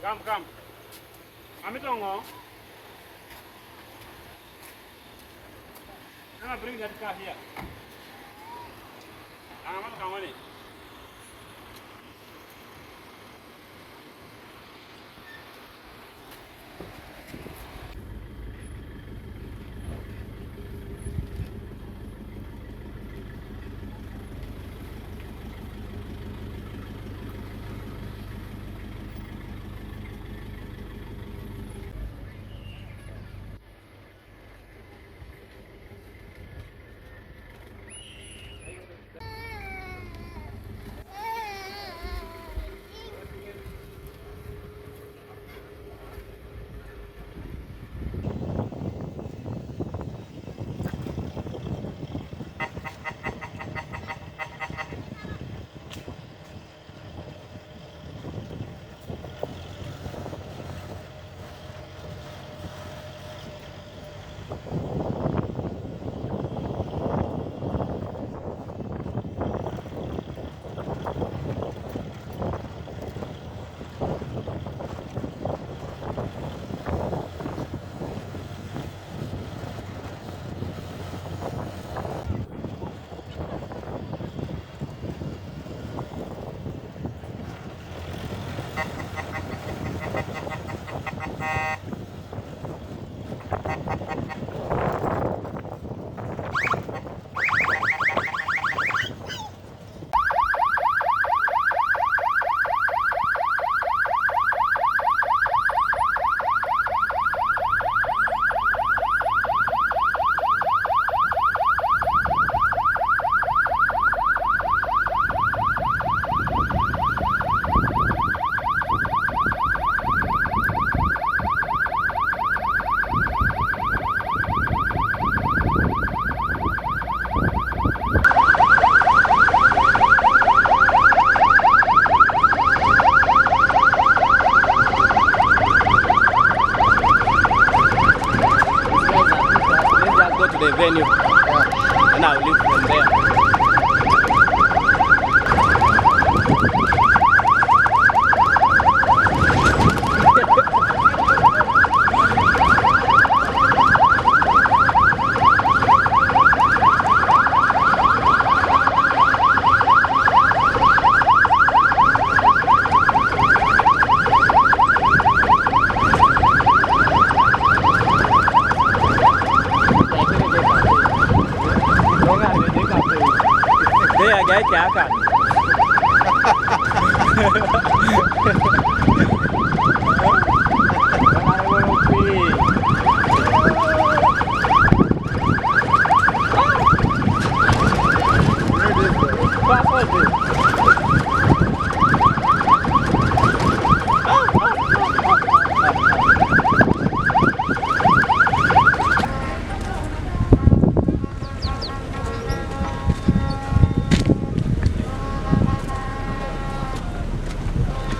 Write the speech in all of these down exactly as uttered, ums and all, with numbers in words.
Come, come. Amitongo. Come, bring that car here. Come on, come on. Let's just go to the venue. Yeah. And I'll leave from there. They are guy Chaka.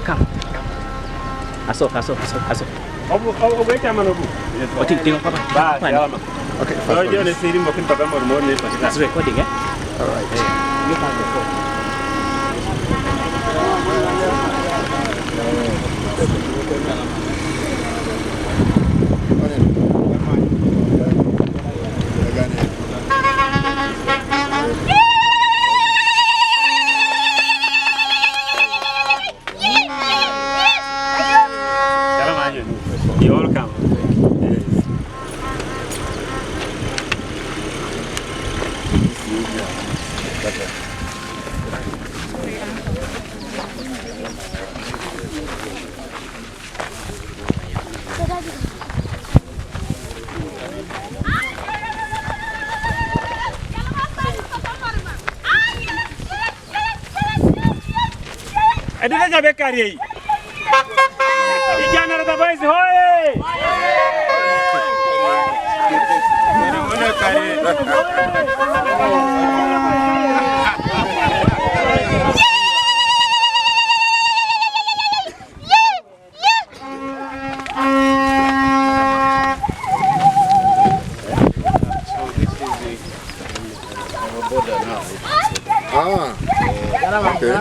Come. Aso, aso, aso, aso. Obu, obu, obu, eti amano bu. Oti, tingo papa. Ba, papa. Yalama. Okay, fast. Yo, yo, ne siri mo kin papa mo mo ne papa. It's recording, eh? All right. Eh, you have the phone. You're welcome. Yes. Edede nyabe kari eyi. Ijanara da boys hoye! Ah. Okay.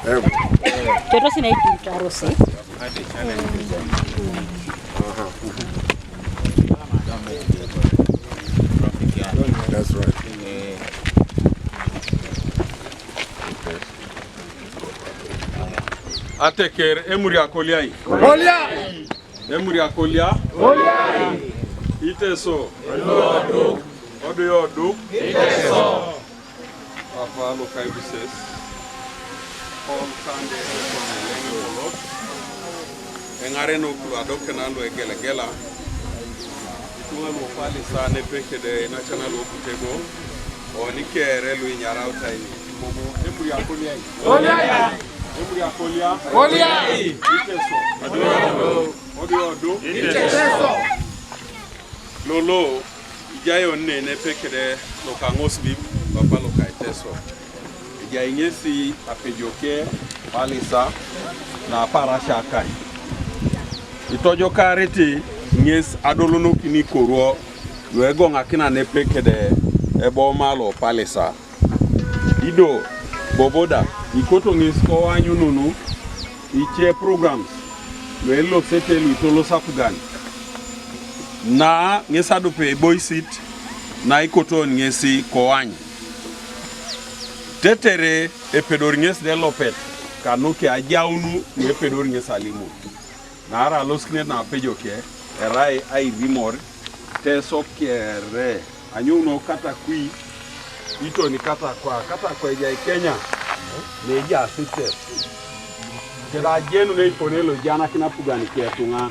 Eh. Toto sina itu terus sih. That's right. Ateker emuri akoliai. Emuri akolia. Iteso. Odu yoduk. Papa lo kaibises. Paul Sande, Eton Elenge Bolot. Eng'are nokulu adok kena lo egelegela. Itung'a lo palisa nepekede inachana lo kutego. Oni kere lu inyarau taini. Bobo, emuri akoliai. Emuri akolia. Iteso. Odu yoduk. Lolo, ijai onne nepekede lo kang'os bib, papa lo kaiteso. Ijai ng'esi apejoke palisa na parasha akai. Itojokarete ng'es adolonokini koruo lu egong'akina nepekede eboma lo palisa. Ido, boboda, ikoto ng'es koanyununu ice programs lu elosete lu itolos apugan. Na ng'es adupe iboisit na ikoton ng'esi koany. Tetere epedori ng'esi de lopet, kanuke ajaunu lu epedori ng'esi alimu. Naarai alosikinet na apejoke, erai airimor, teso kere, anyouno katakwi, itoni katakwa, katakwa ejai Kenya, nejaasi tes. Keda ajenu neipone lo ijanakina apugan kietunga,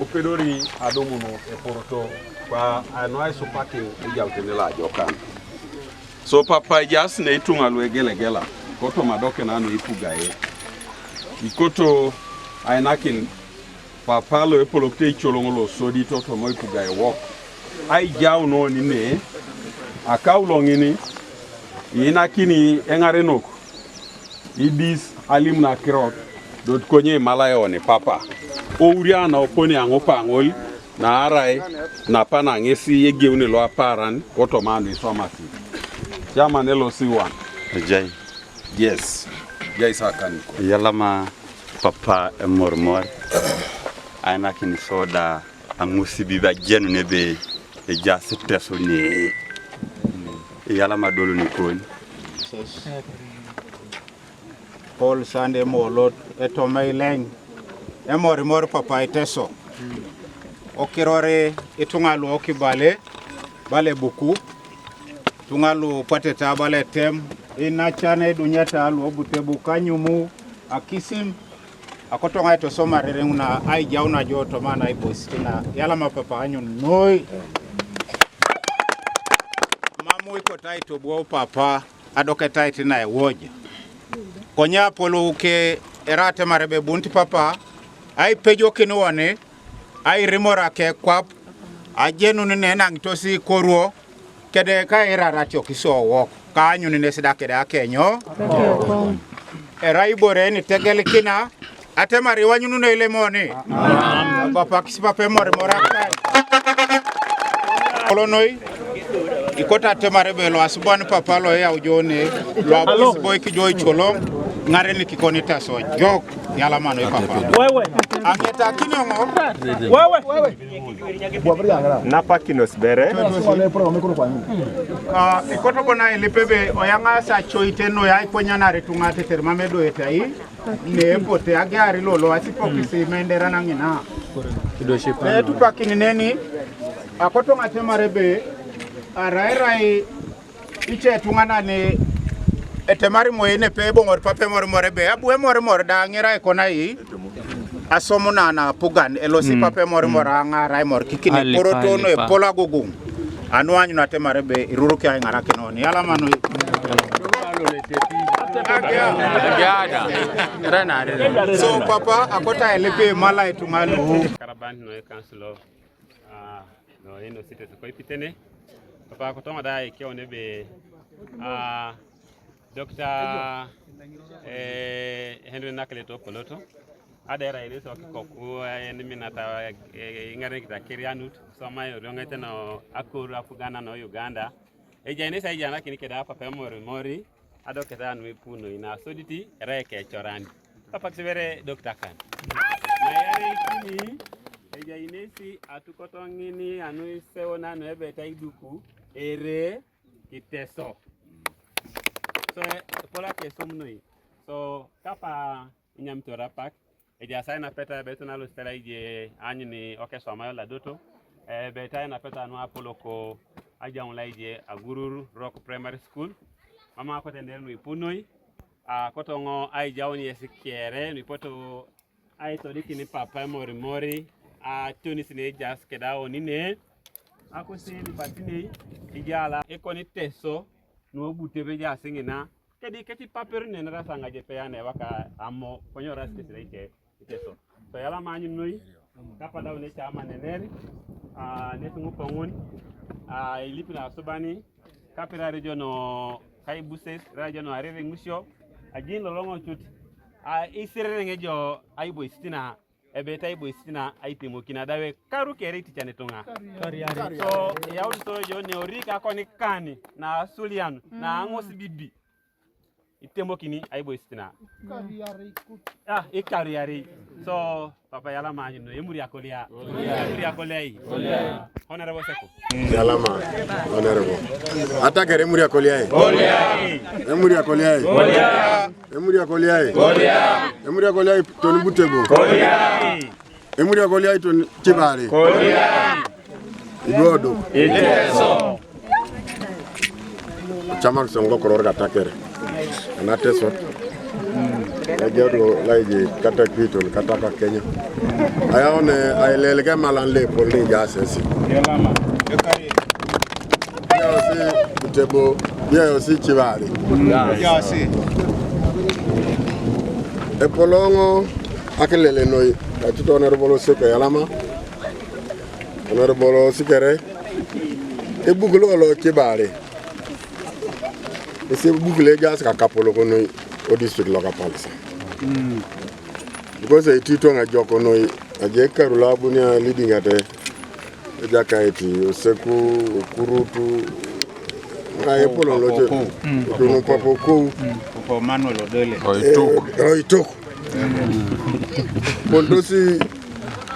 opedori adumuno eporoto, kwa ano aisupaki ejautene lo ajokan. So papa, ijaas ne itung'a lu egelegela, koto madoke nanu ipugae. Ikoto ainakin papa lo epolokite icholong' lo sodi totomo ipugae wok. Aijau noni ne, akaulo ng'ini, iinakini eng'arenok, idis alim nakirot, dot konye imalae oni papa. Ouria na oponi ang'o pang'ol, naarai napa na ng'esi egeuni lo apaaran, kotoma anu isomasi. Chairman L O C one. Ejai. Yes. Ejai sa kaniko. Eyalama papa Emorimor. Ainakin soda ang'usi bibi ajenun ebe ejaasi teso ne. Eyalama adolun ikon. Paul Sande Molot, Etomei Leng, Emorimor papa Iteso. Okirori itung'a lu okibale, bale buku, itung'a lu pwateta bale tem, inachan edunyeta lu obute buku anyumu, akisim, akoto ng'ai tosoma rereng'una, aijau najo tomana ibosikina, eyalama papa anyun noi. Mamu ikotai tobuo papa, adoketait na ewoj. Konye apolou ke erate mare bebunit papa, aipejokin woni, airimor ake kwap, ajenun ne nang'itos ikoruo, kede ka irara atiokis owok, kaanyun nes da kede akenyo. Erai ibore nitegelikina, atemar iwanyununo ilemoni. Bapakis papa Emorimor akai. Kolonoi, ikoto atemar ebe lo asuban papa lo eyau jone, lo abis boik jo icholong', ng'are nikikoni taso jok, eyalama noi papa. Wewe. Ang'etakini ong'o? Wewe. Napakinos bere. Ah, ikoto bona ilipe be oyang'asa choite no ya ikonyanare tung'ate termamedo etai. Ne pote ageari lolo asipokisi mendera nang'ina. Ne tupakini neni, akoto ng'ate mare be, arai rai iche tung'ana ni etemari moye ne pe ebong'or papa Emorimor ebe, abu Emorimor da ng'ira ekona i, asomo na na apugan, elosi papa Emorimor ang'ara emor kikini poroto no epol agogung. Anu anyun atemar ebe, iruruki aing'arakin oni, eyalama noi. So, papa, akota elipi mala itung'alu. Karaban no e council of, ah, no ino site ko ipitene. Papa, kotong'o da ikeo ne be, ah, Doctor, eh, Henry Nakleto Poloto. Adera ini so kikoku, eh, ni minata, eh, ing'are kita kirianut, so mai oriongete no akur apugana no Uganda. Eja ini sa ijana kini keda papa Emorimor, adoketa anu ipuno ina soditi, ere ke chorani. Papa kisibere Doctor Kan. Ayare ikini, ejai nesi atukoto ng'ini anu iseo nanu ebeta iduku, ere Kiteso. So, e, pola kesum noi. So, kapa inyamitor apak, ejaas ainapeta ebeit nalo sitela ije aanyuni okeswamayo ladoto, ebeit ainapeta anu apoloko ajaun laije Agurur Rock Primary School, mama kote ner nuipu noi, a, kotoŋo aijaun yesi kere, nuipoto aitodikin papa emorimori, a, tionis ne ejaas keda oni ne, akosi lipatinei, ijala ekoni Teso, nuobutebe ejaas ŋina, kedi keci paper nenera saŋa jepe ane waka amo, konyo ras kesire ike, Iteso. So, yala many noi, kapadau ne chama neneri, a, netuŋu koŋun, a, ilipina asubani, kapira region o Kaibuses, region o Ariri Ŋusio, ajin loloŋo cut, a, isirere ŋejo aibo isitina, ebeta aibo isitina, aitemokin adawe, karu kere itican ituŋa. So, yaudi so jo neorik akoni kani, na asulian, na aŋos bibi. Itemokini aibo isitina. Ah, ikariari. So, papa yala manyino, emuri akolia. Emuri akolia. Honorable Seko. Yalama, honorable. Atakere emuri akolia. Emuri akolia. Emuri akolia. Emuri akolia. Toni Butebo. Emuri akolia toni Kibale. Igodo. Iteso. Chama kisongo koror katakere. Ana Teso. Egedo laije kata Kwiton kata pa Kenya. Ayone ailelge malan le polni jasesi. Yalama. Yo si Butebo, yo si Kibale. Yo si. Epolongo akelele noi, atito Honorable Seko Yalama. Honorable Sikere, ebuk lo lo Kibale. Ese ebuk le gas ka kapolo kono o district lo Kapalisa. Because eti to nga joko no aje karula bunia leading ate. Ejakait, Oseku, Okurutu, nga epolo lo jo. Okoku. Okoku, Okoku. Okoku Manuel Odole. Oituk. Eh, Oituk. Pondosi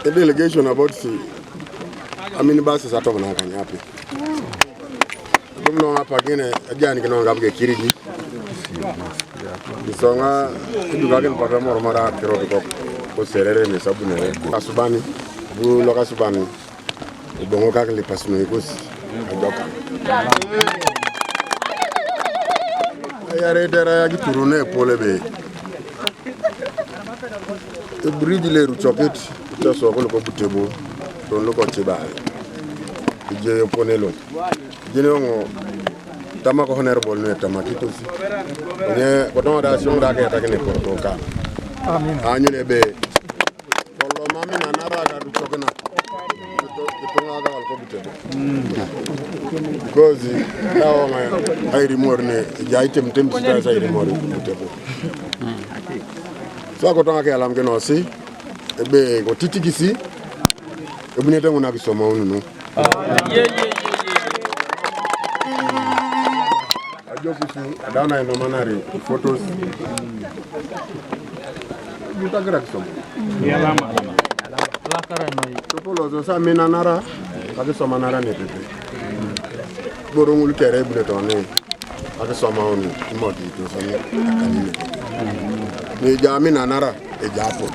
a delegation about si. Amini basi sa tomna kanyapi. Tomno apa gene ajani kino ngabge kirigi. Isonga idukakin pata moro mara kiro ko. Ko serere ne sabune. Kasubani. Bu lo kasubani. Iboŋo kak lipas noi kosi. Ajok. Ayare dera ya gituru ne pole be. Eburiji le rucokit, Teso kolo ko Butebo, ton lo ko Kibale. Ije ponelo. Jene ngo tama ko Honorable ne tama kitosi. Ne ko don da siom da ke ta kene protocol. Amin. Anyu ne be. Kolo mami na nara ka du tokena. Kito, kito nga ga wal ko Butebo. Because now my I remember ne ja item tem sita sa I remember Butebo. So ko tonga ke alam ke no si ebe ko titikisi ebune tengu na kisoma ununu. Ajo kusu dana ino manari photos. Yuta gira kisoma. Yalama. Topolo so sa mina nara, ka kisoma nara ne pepe. Boro ngulu kere bule tone. Ka kisoma oni modi to so ne. Ni ja mina nara e ja po.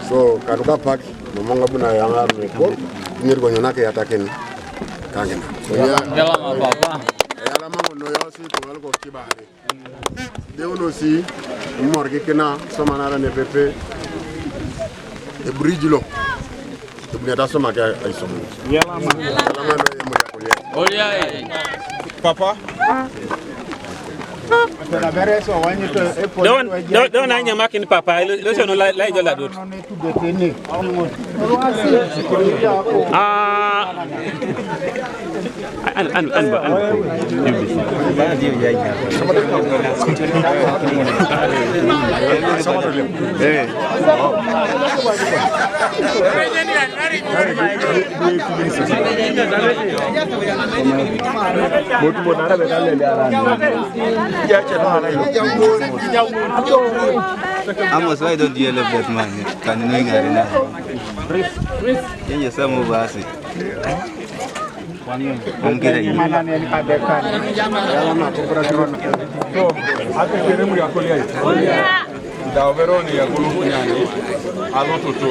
So kaduka pak no monga buna yanga me ko. Ni ko nyona ke atakeni. Kangena. Yalama papa. Yalama no yo si ko ko Kibale. Deuno si mor ki kina soma nara ne pepe. Eburiji lo. Ebune ta soma ke aisomo. Yalama. Yalama no emuri akolia. Oliai. Papa. Don don don na nyamakin papa. Lo lo sono la la ijo la dot. Ah. An an an an. Eh. Botu bonara be kale le ara. Ya che no ara. Amos, why don't you help that man? Can you know him? Can you say more verse? Ongera hiyo. So, ate kere mu ya kolia. Da overoni ya kulu kunyani. Alo toto.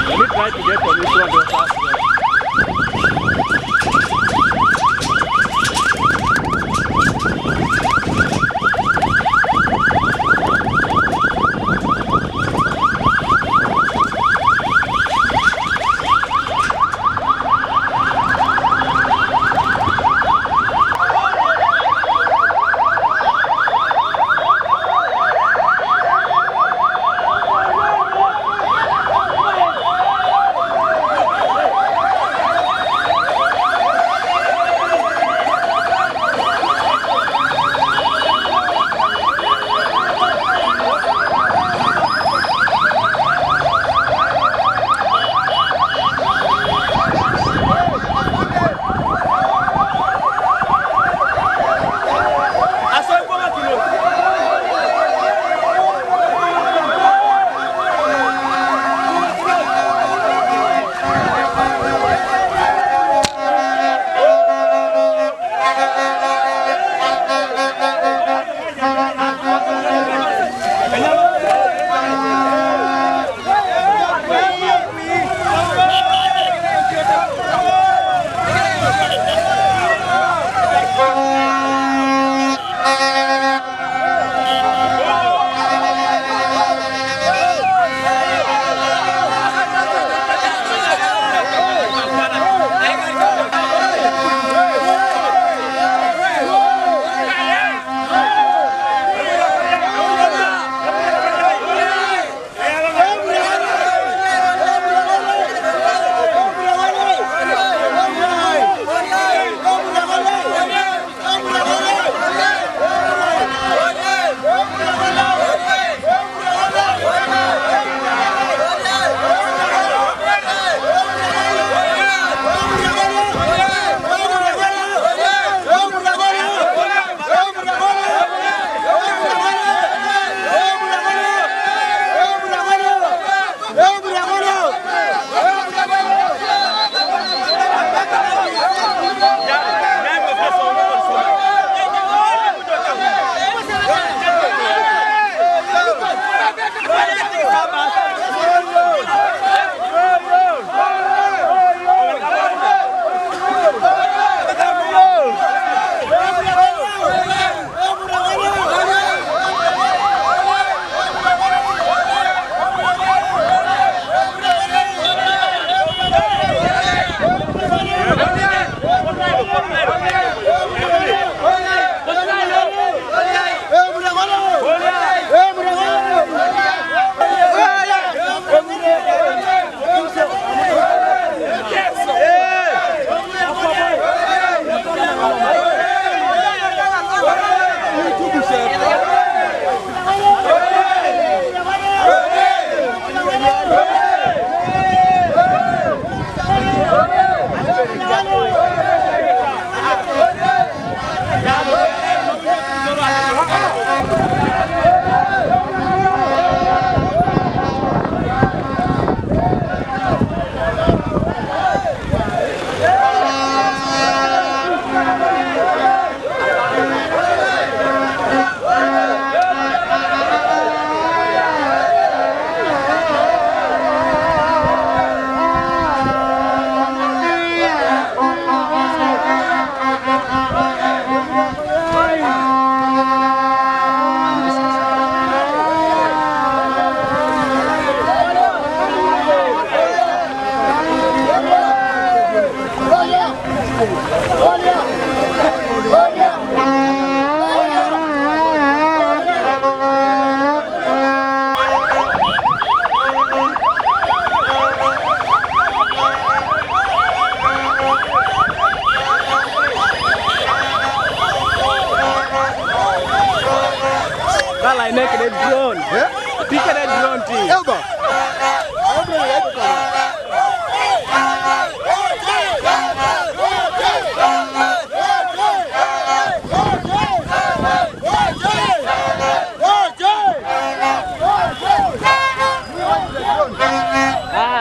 Let me try to get from this one.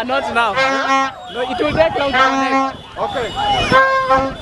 Not now. No, it will take long to connect. Okay.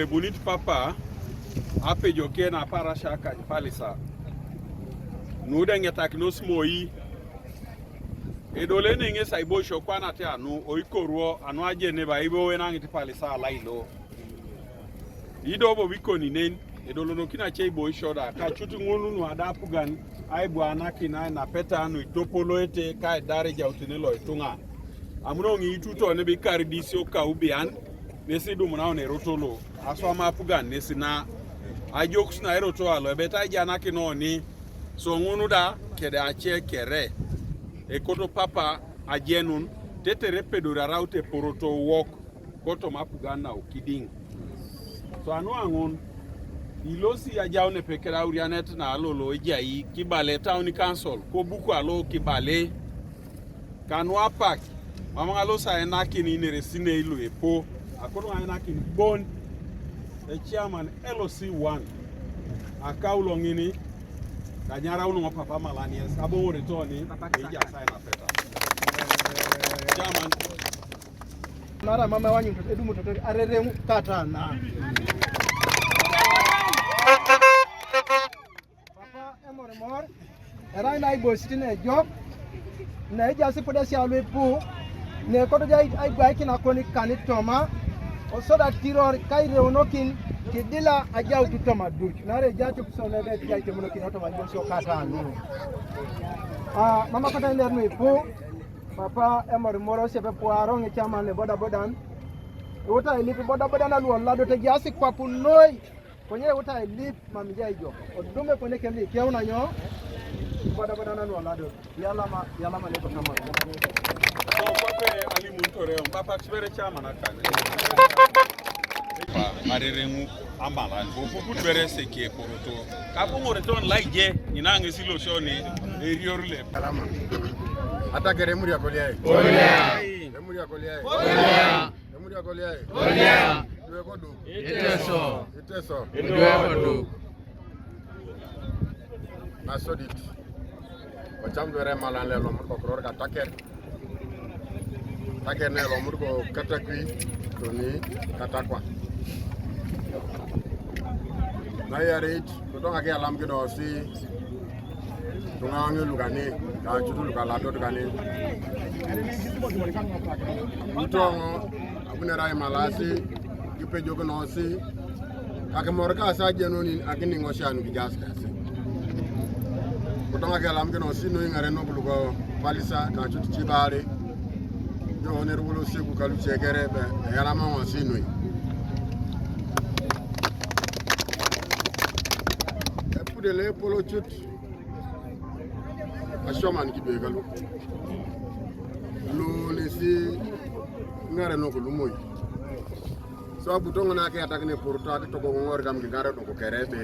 Ebunit papa apejoke na aparasia kany palisa. Nu de eŋetakinos moi. Edol ene ŋes aiboisio kwana ati anu oikoruo anu ajeneba ibowe naŋit palisa alailo. Ido bobo ikoni nen, edolonokini ace iboisio da, kacut ŋun nu ada apugan, aibuanakin ainapeta nu itopoloete ka edar ejautene lo ituŋa. Amuno ŋiituto nebe ikaridisio kaubian, nesi idumunaun erot lo, aswam apugan nesi na, ajokus na erot alo, ebet aijanakin oni, so ŋun da, kede ace kere, ekoto papa ajenun, tetere epedor araut eporoto wok, kotoma apugan na okidiŋ. So anu aŋun, ilosi ajaun epeker aurianet na alolo ejai kibale town council, kobuku alo kibale, kanu apak, mam ŋa alosi ainakin ineresinei lu epo, akolong ainakin bon, echairman L C one, akaulo ŋini, kanyarau nuŋo papa Malanies, aboŋore toni, ejaas ainapeta. Chairman. Mara mama wanyu edumutoto arereŋu kata na. Papa Emorimor, erai na iboisit na ejok, na ejaas ipudesia lu ipu, na ekoto ja aigwaikin akoni kanitoma, osoda kiror kaireunokin kidila ajaut toma duc, nare ejai acupisio na ebe ejai temonokin otoma iboisio kata nu. Ah, mama kata iler nu ipu, Papa Emorimor Osepe Puaro ŋicaman le bodabodan. Iuta ilip bodabodan alu oladot ejaas ikwap noi. Konye iuta ilip mam ijai ijo. Odume kone kemi ikeuna nyo? Bodabodan alu oladot. Yalama, yalama ne kama. So, kwape alimun toreo, papa kibere chairman akan. Arereŋu amalan, kopuput bere seke koroto. Kabuŋore ton laije, ina ŋesi losioni, erior lep. Alama. Atakere Emuria koliai. Koliai. Emuria koliai. Koliai. Emuria koliai. Koliai. Idwe koduk. Iteso. Iteso. Idwe koduk. Nasodit. Kocam dwere malan lelomut kokuror kataker. Taker nelomut ko katakwi, toni katakwa. Nayareit, kotoŋa kiyalam kinosi, tuŋaŋ lukani, kacut lukaladot kani. Kutoŋo, abunere aimalasi, kipejokinosi, akimor kasa ajenunin akiniŋosia nukijaas kesi. Kutoŋa kelamikinosi noi ŋarenok luko palisa kacut cibari, jo nerubolo seku kaluce kere be, eyalama ŋosi noi. Epudele epolocut, asioman kibe kalu. Lu nesi ŋarenok lumoi. So abu toŋon akiyatakini eporuto akitogogoŋor kam kiŋarenok kere be,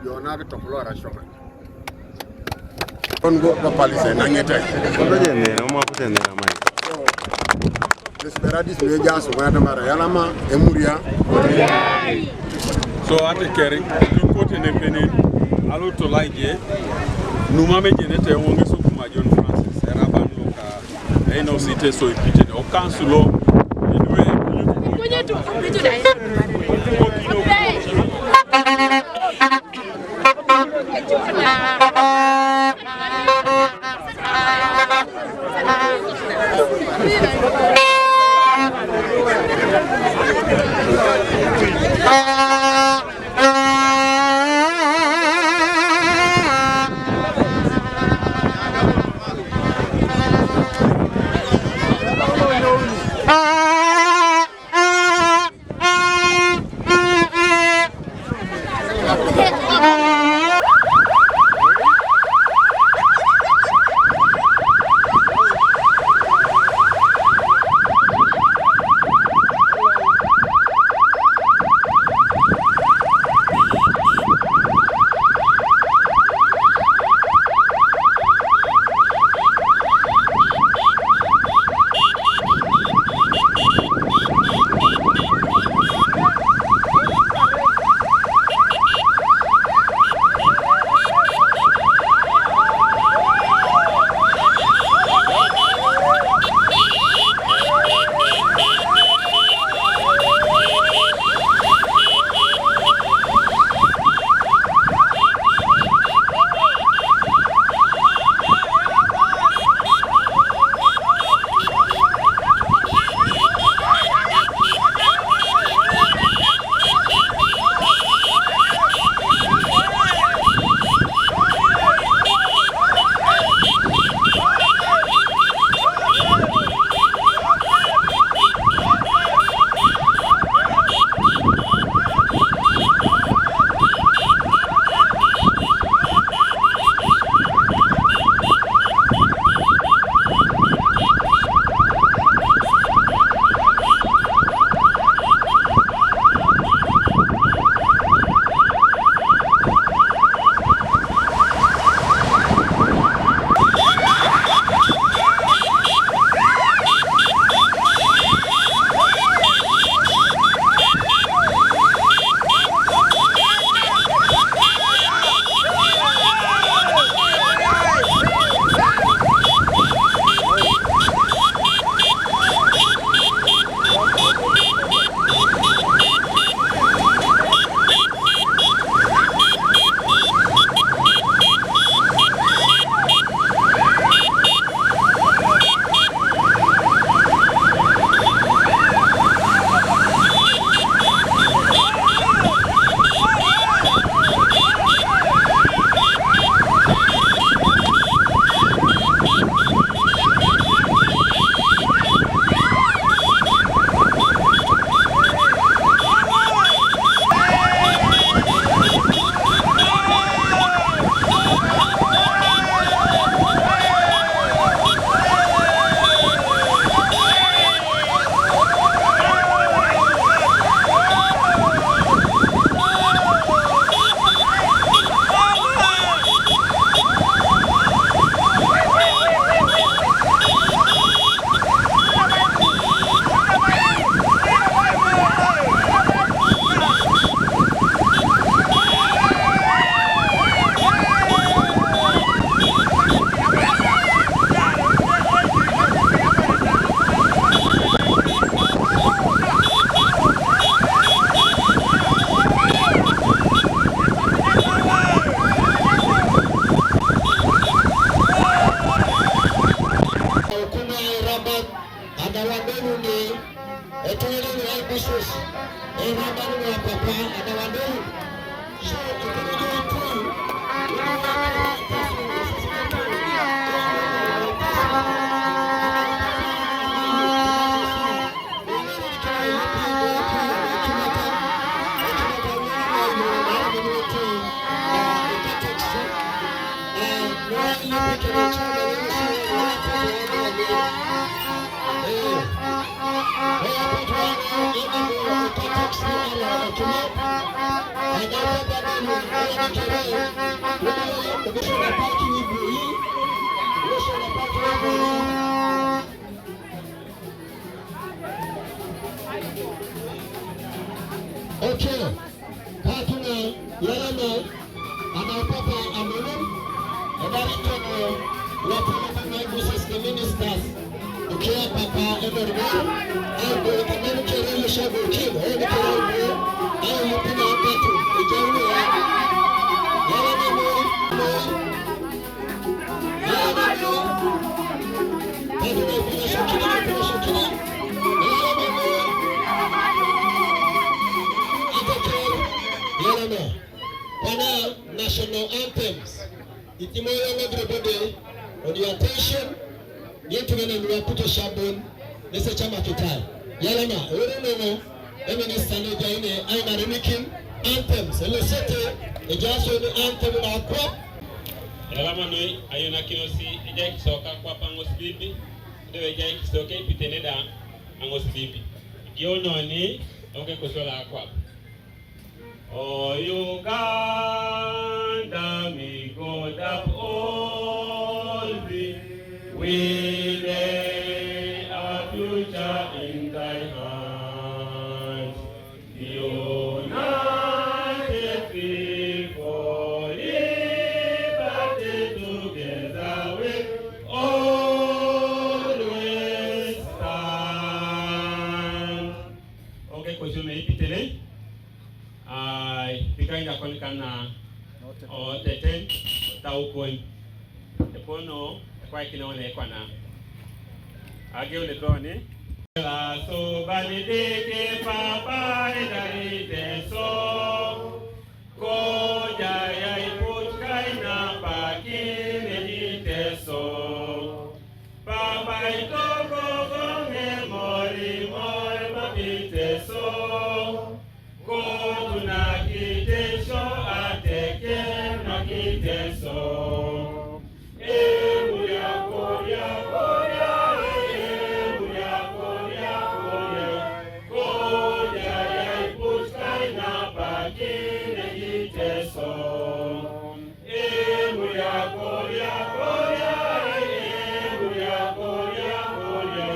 jo nakitopolor asioman. Kon go papalis enaŋete. Kotoje ne, na mwa kutende na mai. Desperadis ne ja so kwa tamara yalama Emuria. So ate keri, kote ne pene, alo tolaije, numa meje ne te wonge so kuma John Francis, era ban loka, eno site so ipite ne, o kansulo, idwe, Kuja tu, kuja tu. Okay. Ka tuna yalama, ana papa amulum, edari tono, wapana kama business the ministers. Okay, papa, ever go. Ai go, kama ni kere le shago king, ai ni kere go. Ai ni pina katu, ijaru ya. Yalama mo, mo. Kwana national anthems. Itimo young everybody on your attention. Yetu gana nwa puto shabon. Nese chama kitai. Yalama, uru nono. Emi ni sane jaine, aina remikin anthems. Ele sete, ejaso ni anthem na kwap. Yalama noi, ayo na kinosi, eja kisoka kwap angos bibi. Dewe eja kisoka ipitene da angos bibi. Gio noni, onge kusola kwap. O Uganda, mi God of all, we, we lay our future in thy hands. United we for liberty, together we always stand. Okay, question me ipitele. Ai, pika inda koni kana o teten, ta ukon. Epono, ekwa ikina one ekwana. Age ole toni. La so balideke papa idari teso. Koja ya ipuchkaina pakine di teso. Papa itoko gonge mori mori papi teso. Kotu na kiteso ateke na kiteso. Emuria koria koria, emuria koria koria. Koja ya ipuchkaina pakine kiteso. Emuria koria koria, emuria koria koria.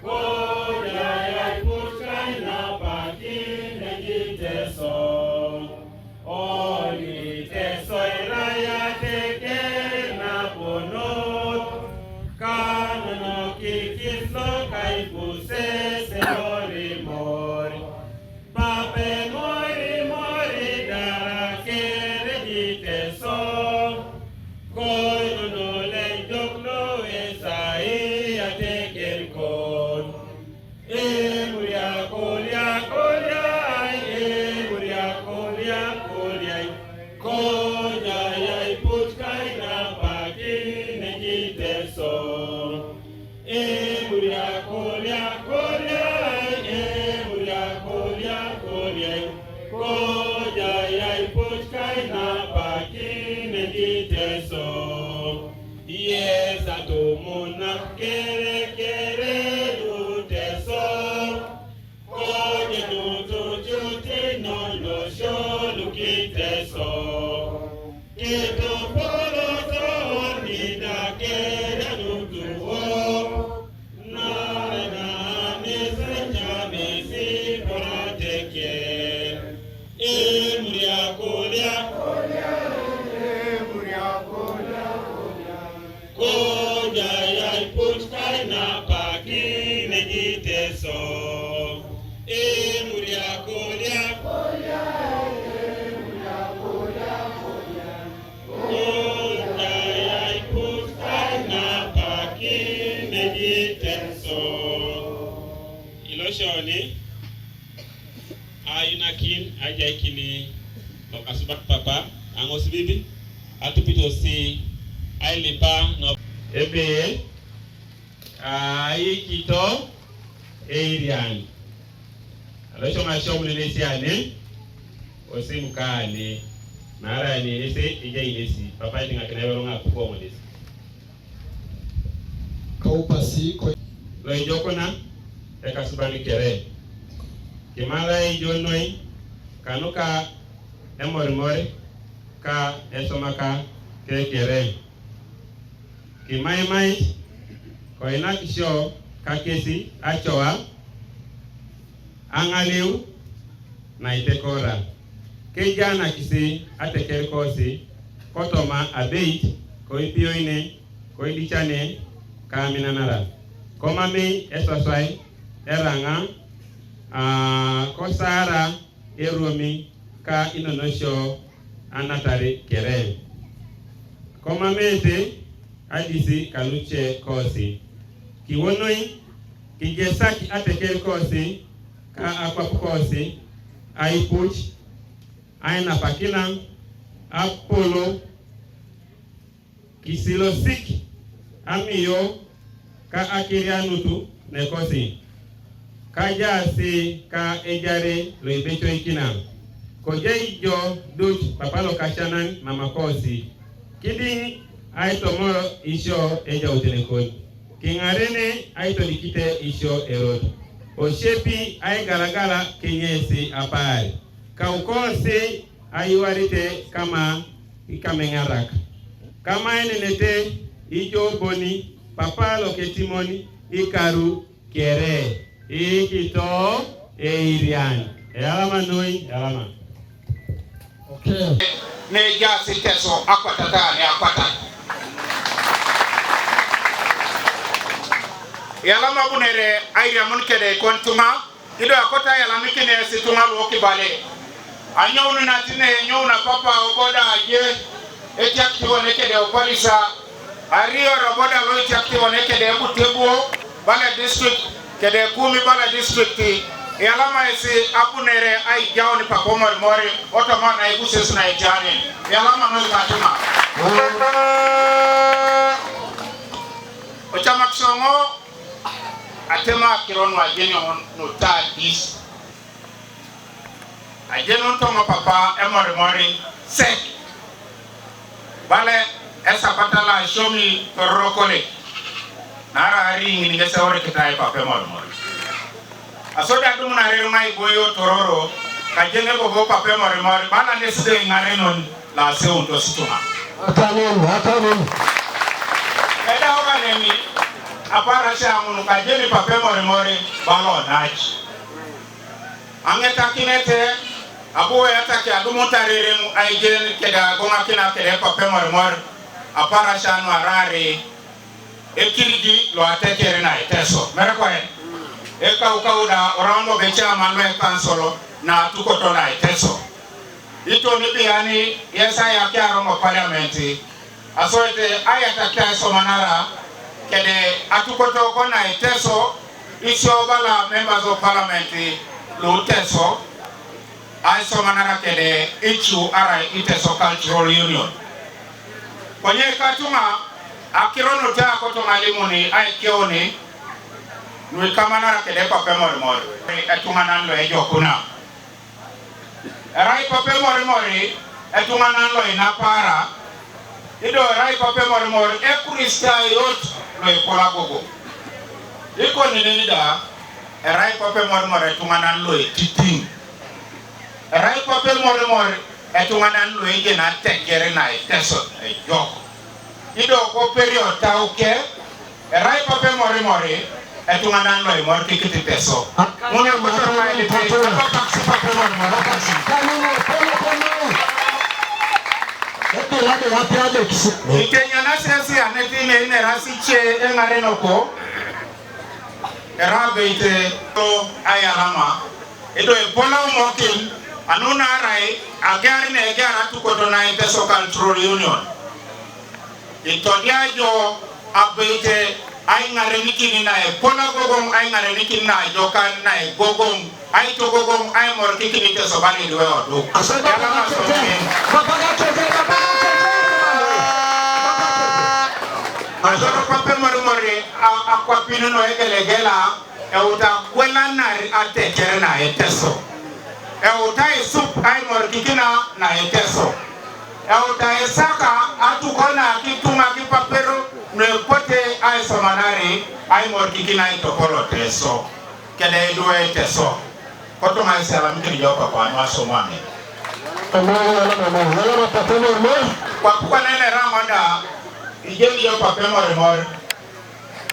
Koja ya ipuchkaina pakine kiteso. Oli teso iraya tekena ponot. Kanono kikislo kaipusese mori mori. Pape mori mori dara kere di teso. Koino no le jokno esai ateker kon. Emuria koria koria, emuria koria koria. Koja ya ipuchkaina pakine kiteso. Emuria koria koria, emuria koria koria. Koja ya ipuchkaina pakine kiteso. Yes, atumuna kere kere luteso. Koja nutu juti nono sholu kiteso. Kito polo to ni da kere nutu wo. Na na mesa chame si proteke. Emuria koria. Emuria koria koria. Koja ya ipuchkaina pakine di teso. Emuria koria. Koja ya ipuchkaina pakine di teso. Iloshoni. Aina Akin ajaikini lokasuban papa ang'osibibi atupito si ailipa no ebe aikito eirian aloisho ng'asiom nenesiane osimu kaane naara nenesi ejai nesi papa iting'akina iwelo ng'apuko ng'odesi. Kaupasi ko loijokuna ekasubani kere kimala ijo noi kanuka emorimori ka esomaka kekere kimaimai koinakisho kakesi achoa ang'aliu naitekora kejanakisi atekerikosi kotoma abeit koipioine koidichane kaaminanara komamei eswaswai erang'a aa kosaara eruomi ka inonosio anatari kere komamete adisi kaluche kosi kiwonoi kijesaki ateker kosi ka akwap kosi aipuch ainapakina apolo kisilosik amiyo ka akirianutu nekosi kaja si ka ejare loibechoikina kojai jo duch papa lokashanan mamakosi kiding aitomoro isio ejautenekon king'arene aitodikite isio erot osiepi aigalagala kenyesi apaar kaukosi aiwarite kama ikameng'arak kama enenete ijo boni papa loketimoni ikaru kere ikito eirian eyalama noi eyalama. Okay. Nejasi teso akwatata ne akwata eyalama bunere airiamun kede kontuma ido akota eyalamikine esi tuma luo kibale anyounu natine enyouna papa oboda aje etiakti wone kede opalisa ariyo roboda lo etiakti wone kede ebutebuo bale district kede kumi bale district eyalama esi abunere aijauni papa omorimori otomona eguses na ejani eyalama noikatuma ochamak songo atema kiron wajeni on no tadis ajenun tomo papa emorimori sek bale esapata la shomi tororo college nara ari ngini ngese ore kitai papa emorimori asoda dumu na rero mai boyo tororo kajene bobo papa emorimori bana nesde ngarenon la seun to situma atanin atanin eda oga nemi apara sha munu kajene papa emorimori balo naji Ang'etakinete abu etaki adumutarerem aijen kede agong'akina kede epape morimor aparasia nuarari ekirigi loatekeri na Iteso merekoen ekaukauda oraundo bechairman loekansolo na atukoto na Iteso itoni biyani Yesaya kiaromo parliament Asoete ayatakia isomanara kede atukotoko na Iteso isio bala members of parliament lu Teso aisomanara kede ichu arai Iteso Cultural Union. Konye katuma akirono ta koto malimuni aikeoni nuikamanara kede pape morimor etunganan lo ejokuna. Erai papa emorimori etunganan loinapara ido erai papa emorimori ekristayot loipolagogo ikoni nini da erai papa emorimori etunganan loititing erai papa emorimori etunganan loijen ateker na Iteso ejok ido koperio tauke Erai papa emorimori etunganan loimor kikiti Teso. Ng'uni akoto ormaeliti apapaksi papa emorimori apapaksi. Ikenyana sesi anetine inerasi che eng'arenoko erabeite to ayalama ido epola umokin anu narai agear ne egear atukoto na Iteso Cultural Union. Itodiajo aboite aing'arenikini na epol agogong aing'arenikini na ajokan na egogong Aitogogoŋ aimor kikinit esobali lueoduk. Asante. Yalama somen. Baba Gatete, Baba Gatete, Baba Gatete. Asante. Atoro pape morimori a- akwapin no egelegela euta gwelanar ateker na Eteso. Euta isup aimor kikina na Eteso. Euta esaka atukona kituŋa kipapero nuepote aisomanari aimor kikina itopolo Teso. Kede idwe Teso. Kotoma isialamikin ijo papa anu asomame. Amen, amen, amen. Yalama papa morimor. Kwapu kwanene raŋo da, ijeni ijo papa emorimor,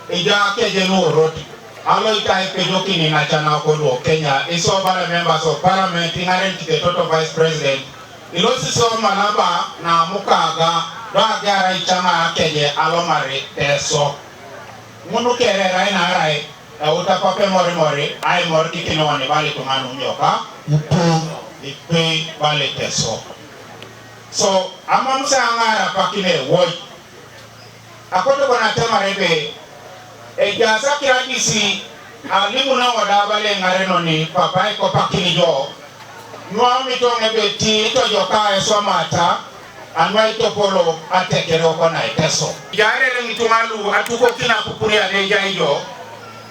ijo akejen orot, aloitai pejokini nacana kodu Kenya, iso bara members of parliament, iŋaren kitetot vice president, ilosi so malaba namukaga, do agiara icaŋa akeje alomari Teso. Ŋunu kere erai naarai euta papa emorimori aimor kikinewon bala ituŋa nuŋ joka. Ipe. Ipe bala Teso. So amam sa aŋaar apak ne woi. Akoto bon atemar ebe ejaas akiradis alimu naŋo da bala eŋarenoni papa ikopakin jo. Nuaunito ŋebeti tojoka eswamata, anua itopolo atekereo kona Eteso. Ijaarere ŋituŋa lu atukokina apupurian ejai jo,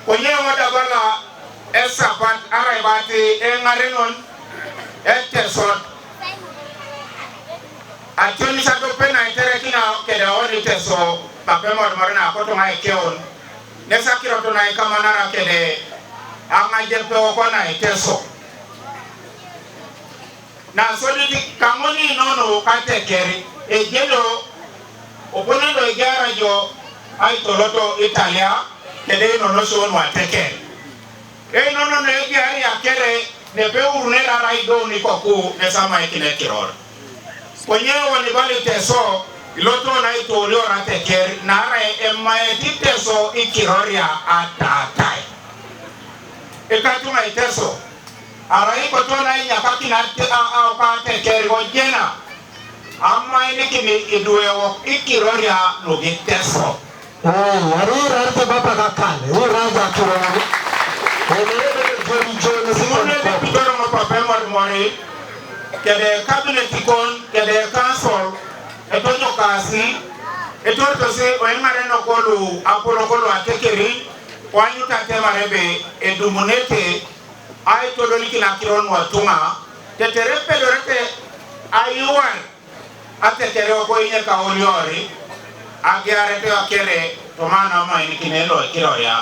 konye eoŋ da bala esapat arai bat eŋarenon Etesot. Ationis adope na iterekina kede oni Teso, papa emorimor na akotuŋa ekeon, nes akirot na ikamanara kede aŋajepeo kona Eteso. Nasodit kaŋoni nono kateker, ejedo, oponendo ejaara jo aitoloto Italia, kede inonosio nuateker. Einono neegiaria kere nepeurunere arai do nikoku nesamaikin ekiror. Konye woni bala Iteso, iloto naitoolior ateker, naarai emaet Iteso ikiroria ataatai. Ikatuŋa Iteso, arai kotwana inyakakin ate- a- a- ateker kojena, amainikin iduewok ikiroria nugiteso. Ei, arai irarete baba kakal, iraja kiroŋ. Emerete joni joni. Ŋun edepitoro ŋo papa emorimori, kede kabinet kon, kede kansol, etojokasi, etoritosi oiŋaren okolu apolok lu atekerin, koanyut atemar ebe edumunete aitodolikin akiro nuotuŋa, tetere epedorete aiwar atetere okoinye kaoliori, agiarete akere toma namainikin lo ikiroria.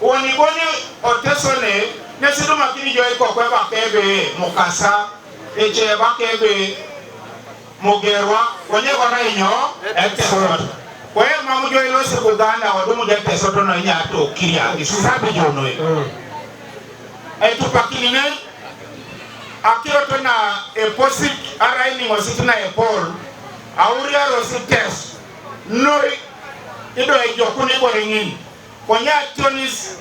Woni boni Otesone, nesi idumakini jo ikoku ebaka ebe Mukasa, ece ebaka ebe Mugerwa, konye kona inyo? Etesot. Konye mam jo ilosi Buganda, odum jo Etesot no inya atokiria, isabi jo noi. Mm. Etupakini ne, akirot na eposik, arai niŋosit na epol, auriarosi Tes, noi, ido ejokuni ibore ŋin. Konye ationis,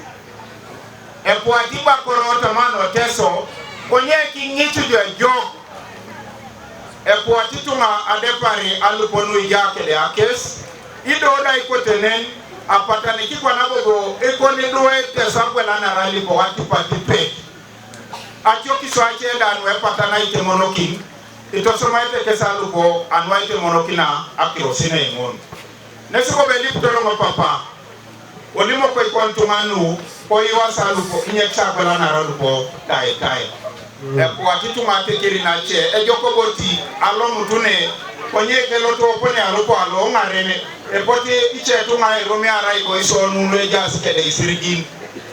epuati bakoro toma Oteso, konye kiŋic jo ejok, epuati ituŋa adepar alupo nuija kede akes, ido da ikotenen, apatani kikwana bobo, ikoni duwe Teso agwelanar alipo atipatipet. Atiokisio ace da nuepatana itemonokin, itosomaete kes alupo anuaitemonokina akirosin eŋon. Nesi bobo elipitoro ŋo papa, olimok ikon tuŋa nu, koiwasa lupo, inyekis agwelanar lupo, taitai. Mm. Epuat ituŋa atekerin ace, ejok boti, alomutune, konye keloto opone alupo aloŋaren, epote ice tuŋa irumiarai koisonu luejaas kede isirigin.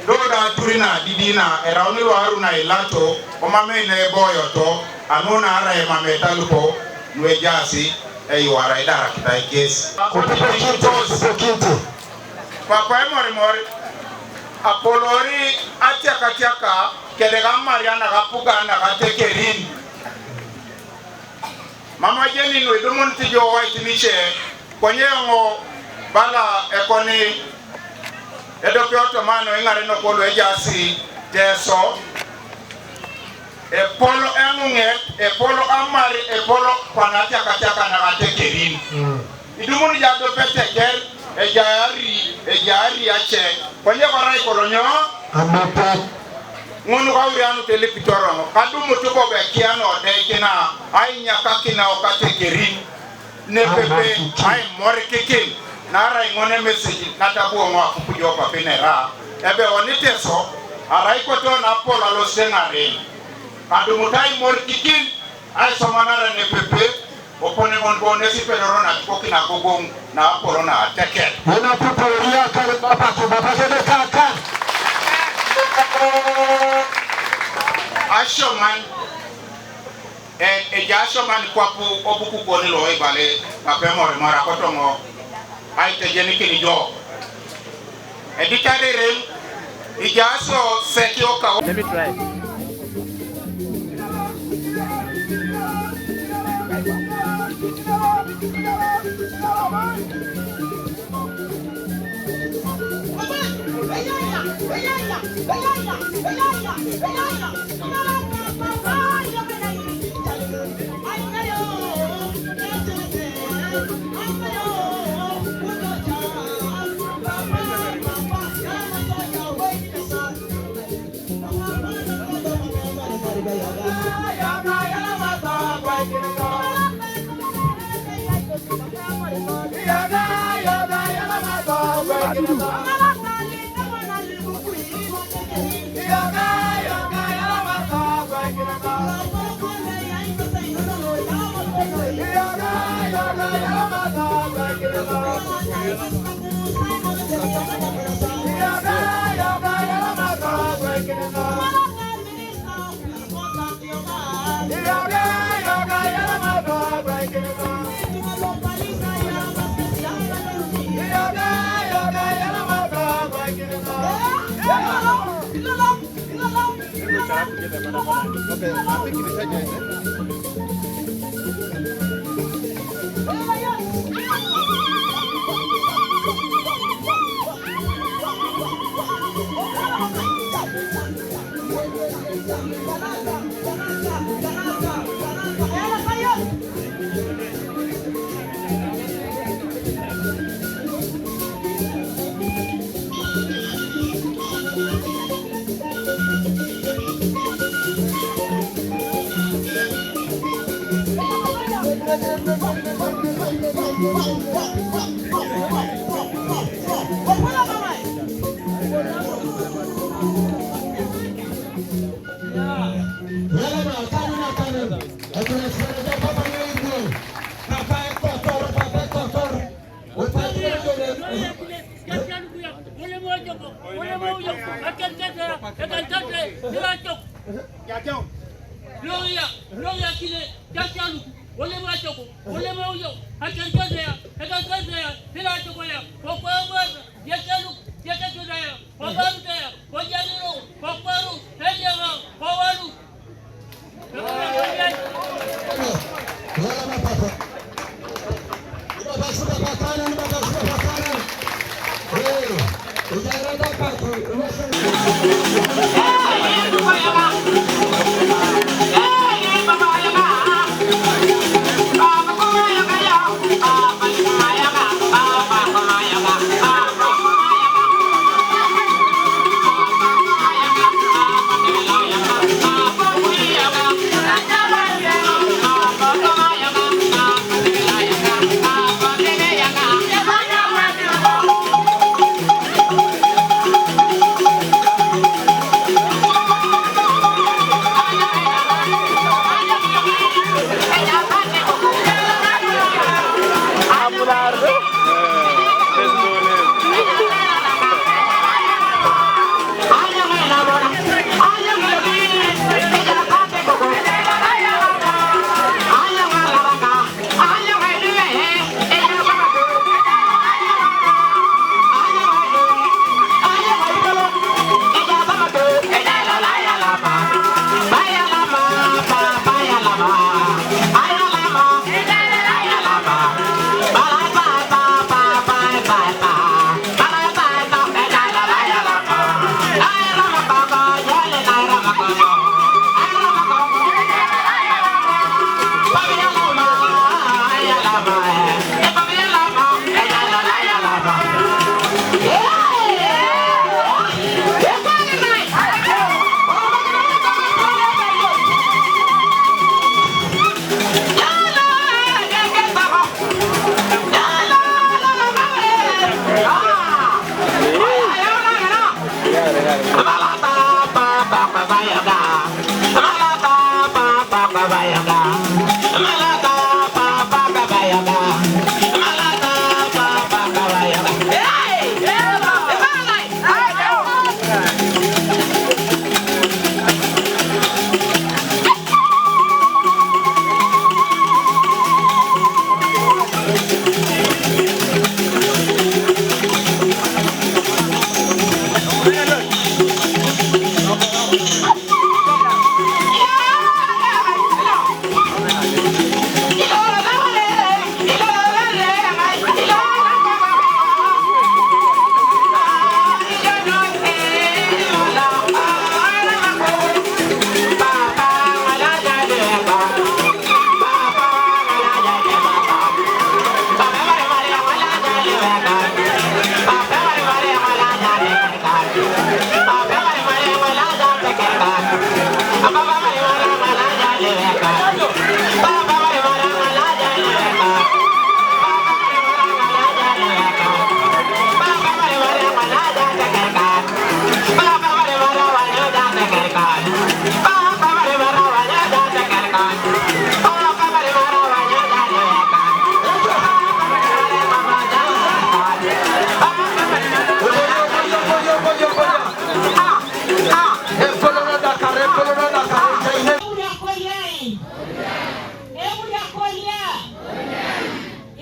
Do da aturi na didina, erauni luaru na ilato, omamei na eboyoto, anu naarai emamei talupo, nuejaasi, eiwara idarakitai kes. Kupito kinte, kupito kinte. Papa emorimor, apolori atiakatiaka, kede kamaria nakapuga nakatekerin. Mama jeni nuidumunit jo waitinice, konye eoŋ bala ekoni, edopio tomano iŋaren okolu ejaasi Teso, epol eŋuŋet, epol amar, epol kwana atiakatiaka nakatekerin. Mm. Idumun jo adopet eker, ejaari, ejaari ace, konye korai kolonyo? Amapet. Ŋun ka wurianu te lipitoroŋo, ka dumutu bobo ekian odeikin, ainyakakin okatekerin, nepepe, aimorikikin, naarai ŋun emesej natabuoŋo apupujo papinera, ebe oni Teso, arai kotona apol aloseŋaren, ka dumutu aimorikikin, aisomanara nepepe, oponeŋon bo nesi pedoro natukokina agogoŋ na apolo na ateker. Ina pupuria kare baba ke baba ke de kaka. Asioman, e, eja asioman kwapu obuku koni lo ibale, kapemore mara kotoŋo, aitejenikin jo. Editarerem, ijaas o seki o kawa. Let me try.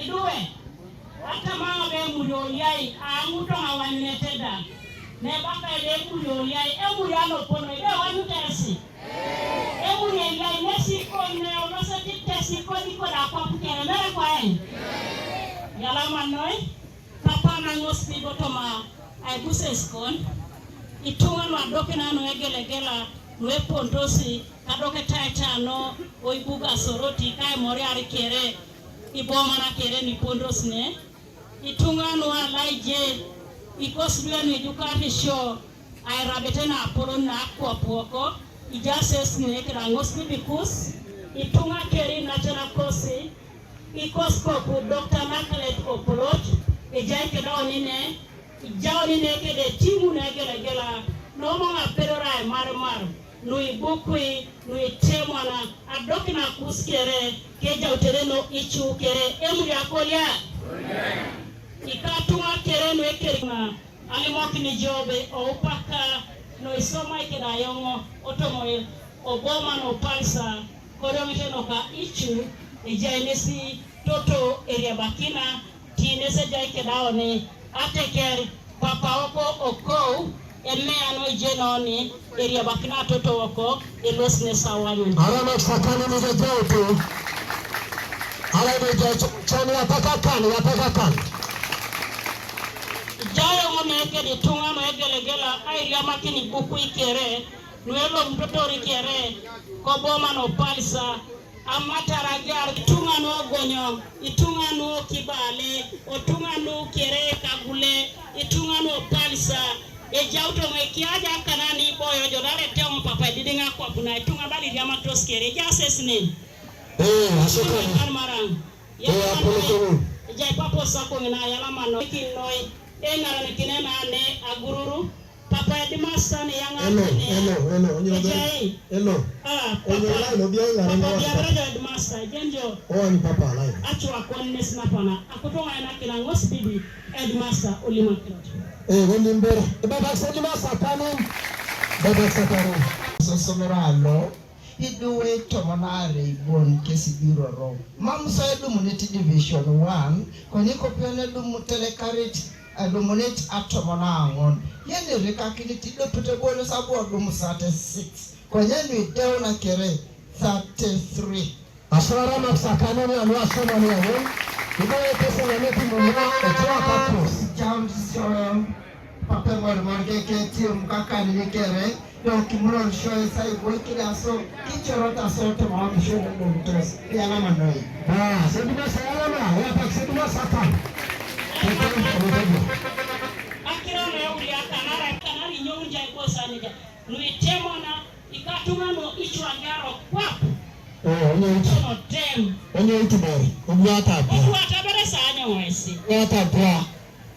Iduwe, ata ma be muriyo yai, a ŋutu a wanyunete da. Ne baka ebe muriyo yai, emuriyo a lopon, ebe wanyutesi. Emuriyo yai nesi kon ne olosetit tesi kodi koda kwap kere mere kwaen. Yalama noi, papa na ŋos ni botoma, ai buses kon. Ituŋa nu adokina nu egelegela, nu epontosi, kadoketa etano, oibuga soroti, kai moriari kere. Ibomana kere nipondos ne, ituŋa nu alaije, ikos duwe nu ijukatisio, airabete na apolon na akwap woko, ijases ne kiraŋos nibikus, ituŋa keri nacena kosi, ikos koku Dokta Naklet Opolot, ejai kedauni ne, Ijauni ne kede timu ne gelegela, nomoŋ apedor aimarimar, nu ibukui, nu itemwana, adokin akus kere, kejautere no icu kere, emuri akolia. Ikatuŋa kere nu ekerikina, alimokini Jobe, oupaka, no isomai kede ayoŋo, otomoil, oboma no palsa, Kodong tenoka icu ejai nesi toto eriabakina ti nesi ejai kedaoni ateker papa oko okou emea no ijenoni eriabakina toto oko elos nesawanyun. Aramak sakani nijajautu. Alai nijajautu. Cani apakakan, apakakan. Jayo ŋo mekedi tuŋa no egelegela airiamakin ibukui kere. Nuelomutotor kere koboma nopalisa amatarajar ituŋa nuogonyo, ituŋa nuokibale, otuŋa nukere kagule, ituŋa nuopalisa. Ejauto ŋo ekiaja kanan iboyo jodare teoŋ papa edidiŋ akwap na ituŋa baliriamatos kere ejases nen. Eh, asukari. Kan maraŋ. Eh, apolokoni. Ejai papo sakoŋ na yalama noi kinoi. Eŋaranakine na ne agururu. Papa headmaster ni yaŋa. Hello, hello, hello. Onyo ejai. Hello. Ah, papa. Onyo lai no bia ŋare. Papa bia bere jo headmaster jenjo. Oh, ni papa lai. Achu akon nes na pana. Akuto ŋa na kila ŋos bibi headmaster olima kila. Eh, wendi mbere. Eh, baba headmaster kani. Baba headmaster kani. Sosomero alo. Iduwe tomon aare ibon kesi biroro. Mam so edumunit division one, konye kopion edumu telekarit, edumunit atomon aŋon. Yen irikakinit idopet ebolo sabu odum thirty six. Konye nuideu nakere thirty three. Aswara mapsakani ni alua soma ni aŋon. Iduwe kesi ŋaneti mumua etua kapus. Jaun Israel. Papa eŋolimor keke tim kakan nikere, do kimuror sio isai boikini aso, kichorot aso toma amisio lomoritos, yalama noi. Bas, edumasa yalama, yapak sedumasa kan. Akiro na euria kanara, kanari nyoun jai bosanija, nuitemona, ikatuma no ichwa garo kwap. Oh, onye itu. Tono tem. Onye itu bari, obwata bari. Obwata bari sa anyo esi. Obwata bari.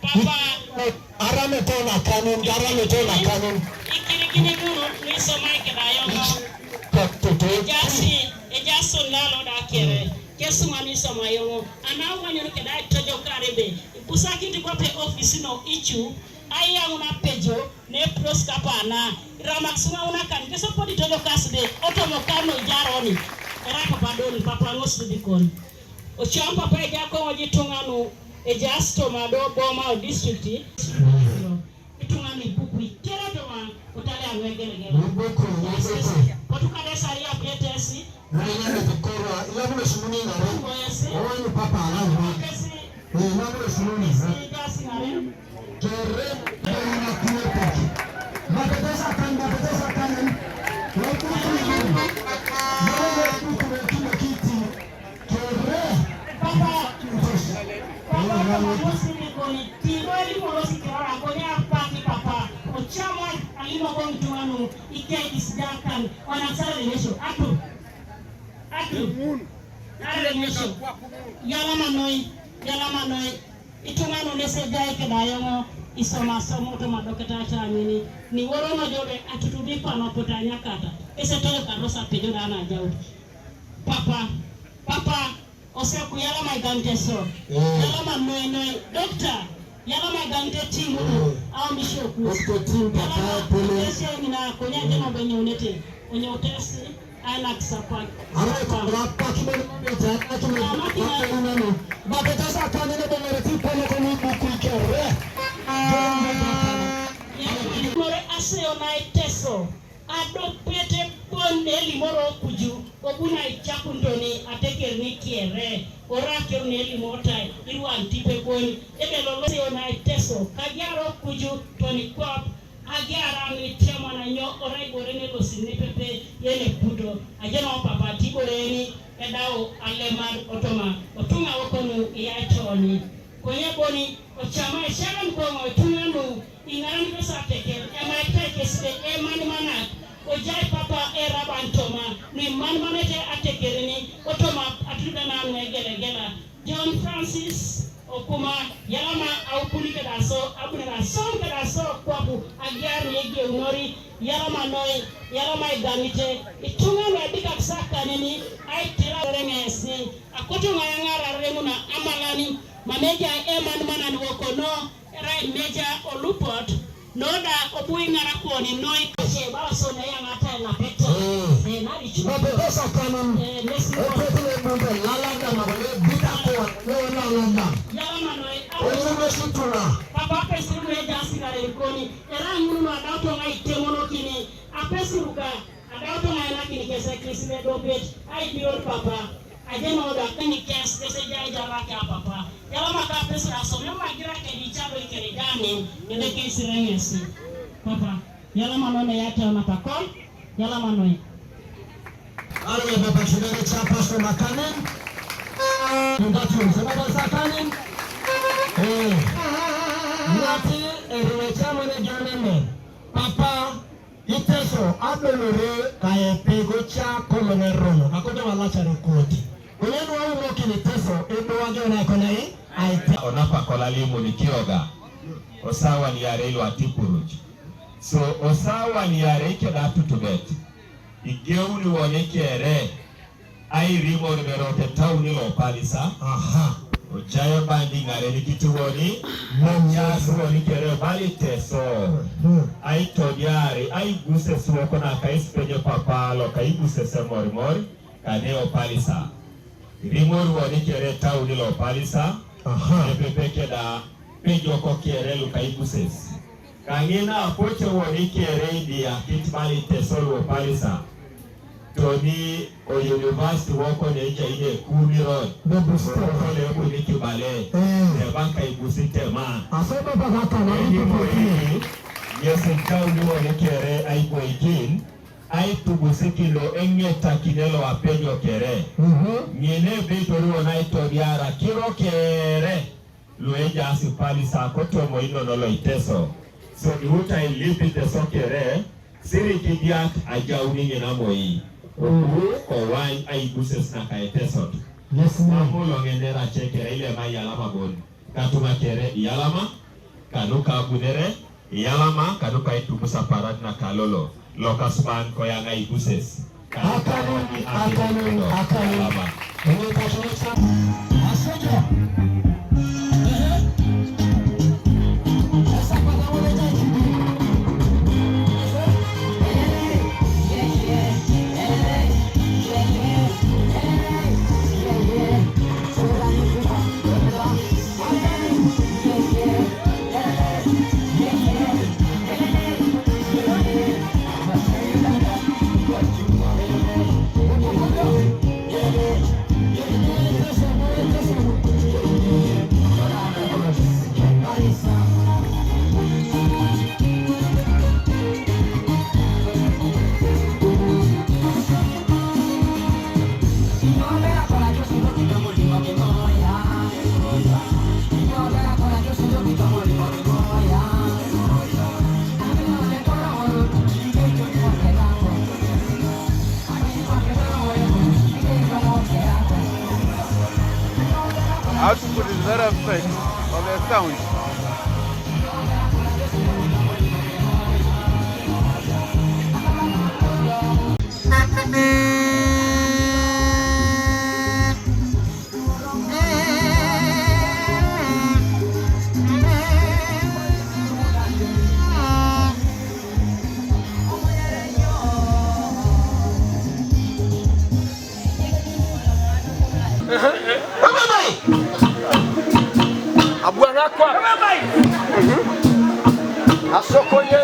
Papa. Arame tona kanin, arame tona kanin. Ikirikini nunu, nisomai kidayoŋo. Toto. Ejasi, eja Sun lalo da kere. Kesu mani soma yongo. Ana wanyo ni keda tojo karebe. Busa kiti kwa pe ofisi no ichu. Aya una pejo. Ne pros kapana. Ramak suma una kan. Keso podi tojo kasde. Otomo kano jaroni. Era papa doni. Papa ngos dikon. Ocham papa eja kongo ji tunganu. Eja stoma do boma o district. Itung'ani bukui kere tong'an otale anu egelegele. Ni bukui, ni bukui. Potu kade sari apietesi. Nani nani tukorwa, ilabu na sumuni ngare. Oesi. Owe ni papa alabu. Kesi. Eh, ilabu na sumuni. Kesi jasi ngare. Kere, na kuwe peki. Mapetesa kan, mapetesa kan. Wakutu ni. Mapetesa kan. Kere. Papa, papa, papa, mosi ni koni, tigo ni morosi kirara, koni apaki papa, ochama alimo koni tuanu, ike kisidakan, wana sara lenyesho, atu, atu, ara lenyesho, yalama noi, yalama noi, itung'anu nese jai kedayongo, isoma somo to madoketa chamini, ni woro no jobe, atutubi pano potanya kata, ese toyo karosa pejo dana jau. Papa, papa, oseku yalama igante so. Eh. Yalama noy noy. Doctor, yalama igante timu. Eh. Au mishoku. Doctor team, papa, pele. Ese mina konya jeno benyo nete. Onye utesi, ana kisapa. Ara kubra pa kimene mita, kimene. Mama kina. Bakatasa kanene bengere ti pele koni buku ikere. Yalama igante. More ase onai teso. Adopete bon elimoro kuju, obuna ichakundoni ateker ni kiere, oraker ni elimotai, irwan tipe boni, ebe lolo sio na iteso, kagiaro kuju, toni kwap, agiara ni tiamana nyo, orai bore ne losi ni pepe, yene puto, ajena papa tibore ni, edao alemar otoma, otunga okonu iya choni. Konye boni, ochama esharan kongo, otunga nu, Ing'aran bes ateker, emaitai kesi be emanmanak, ojai papa eraban toma, nu imanmanete atekerini, otoma atuda nanu egelegela. John Francis Okuma, yalama aupuni kedaso, abunera som kedaso, kwapu agiar ni egeunori, yalama noi, yalama iganite, itung'anu ebikak sakanini, aitira reng'esi, akoto ng'ayang'ara remuna amalani, mameja emanmanan wokono, Erai meja olupot, noda obui ng'ara kuoni noi kache, bala so ne yang ata na pekta. Eh. Eh, na di chuo. Na pekta sa kanan. Eh, nesi. Oke tine bunte lalanda na kone bita kuwa, no lalanda. Yala manoi. Oyu me sutuna. Papa pesiru ne jasi na renkoni. Era ngunu no adauto ngai temono kini. Apesiru ka. Adauto ngai na kini kese kisi ne dobet. Ai bior papa. Aje no da kini kes kese jai jara ke papa. Yala ma ka pesi da so me ma gira ke di chado ke di dani. Ede ke sirengesi. Papa. Yala ma no ne ya ta na pakol. Yala ma no. Alo ya papa chidere cha pastor makanin. Ndatu se papa sakanin. Eh. Nati eriwe cha mane jonene. Papa Iteso adolore ka epego cha kolong'e rono. Akoto walachare koti. Onye nwa umo kini teso ebo wage ona kona i aite. Onapa kola limu ni kioga. Osawa ni are ilo atipuruj. So osawa ni are ikeda tutubet. Igeuni wone kere. Ai rimor berote tauni lo palisa. Aha. Ojaye bandi ng'are ni kitiwoni. Manyas woni kere bali teso. Hmm. Ai todiari, ai guse suoko na ka ispenyo papa lo ka iguse se mor mor. Kane o palisa. Rimor woni kere tauni lo palisa. Aha. Epepeke da pejo ko kere lo ka iguses. Kang'ina apocho woni kere idia kit bali teso lo palisa. Toni o university woko ne ja ine kumi road. Woko le kumi kibale. Eh. Ne banka ibusi tema. Asema baba kana. Eni mo eni. Yesu tau ni woni kere ai boigin. Ai tubusi kilo engeta kinelo apejo kere. Mhm. Ngine bitori wona itodiara kiro kere. Lueja asipali sa kotomo inono lo iteso. So iuta ilipi teso kere, siri kidiak ajauni ng'ina moi. Obu kowany aibuses na ka etesot. Yes, ma'am. Mamu lo ng'enera chekere ile mai alama bon. Katuma kere ialama, kanu kabunere, ialama, kanu ka itubusa parat na kalolo. Lokas ban koyang aibuses. Akalun, akalun, akalun. Ini tak cuma. Asoja. Output is not affect of the sound. Abuanga kwa. Asokoye.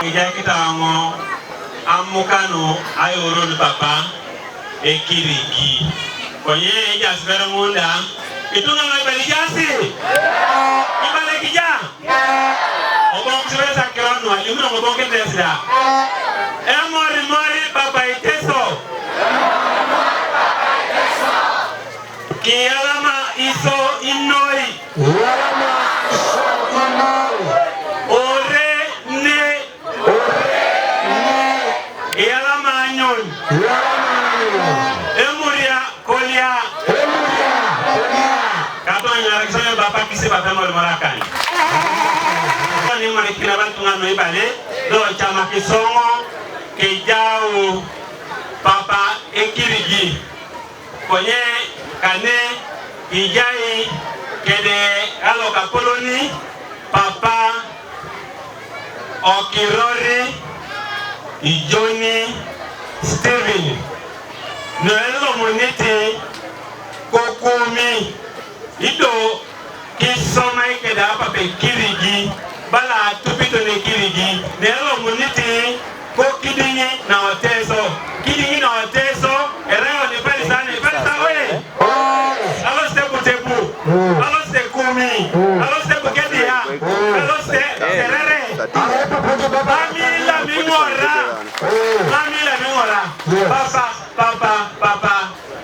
Ija kitaŋo amukanu ayorun papa ekirigi. Konye ejas bere ŋun da, ituŋa lo ibala ijasi? Ibala ikija? Oboŋ sibesa kirot nu alimu noŋ oboŋ ketes da. Emorimori papa Iteso. Kiyalama iso inoi. Kiyalama iso inoi. Ore ne. Ore ne. Kiyalama anyun. Kiyalama anyun. Emuria kolia. Emuria kolia. Kato anyara kisanya Papa Emorimor Akany. Ni mane kina bantu ng'ano ibale, lo chama Kisong'o, kejau Papa Ekirigi. Konye kane ijai kede aloka apoloni, Papa Okirori Ijoni Stephen. No elomuniti kokumi ido kisoma ikeda Papa Ekirigi, bala atupito ne Ekirigi, ne elomuniti ko kiding'i na Oteso. Kiding'i na Oteso, erai oni Parisan, Parisan oye! Alosi te Butebu, alosi te Kumi, alosi te Bukedea, alosi te Serere. Mamila ming'ora, mamila ming'ora. Papa, Papa, Papa,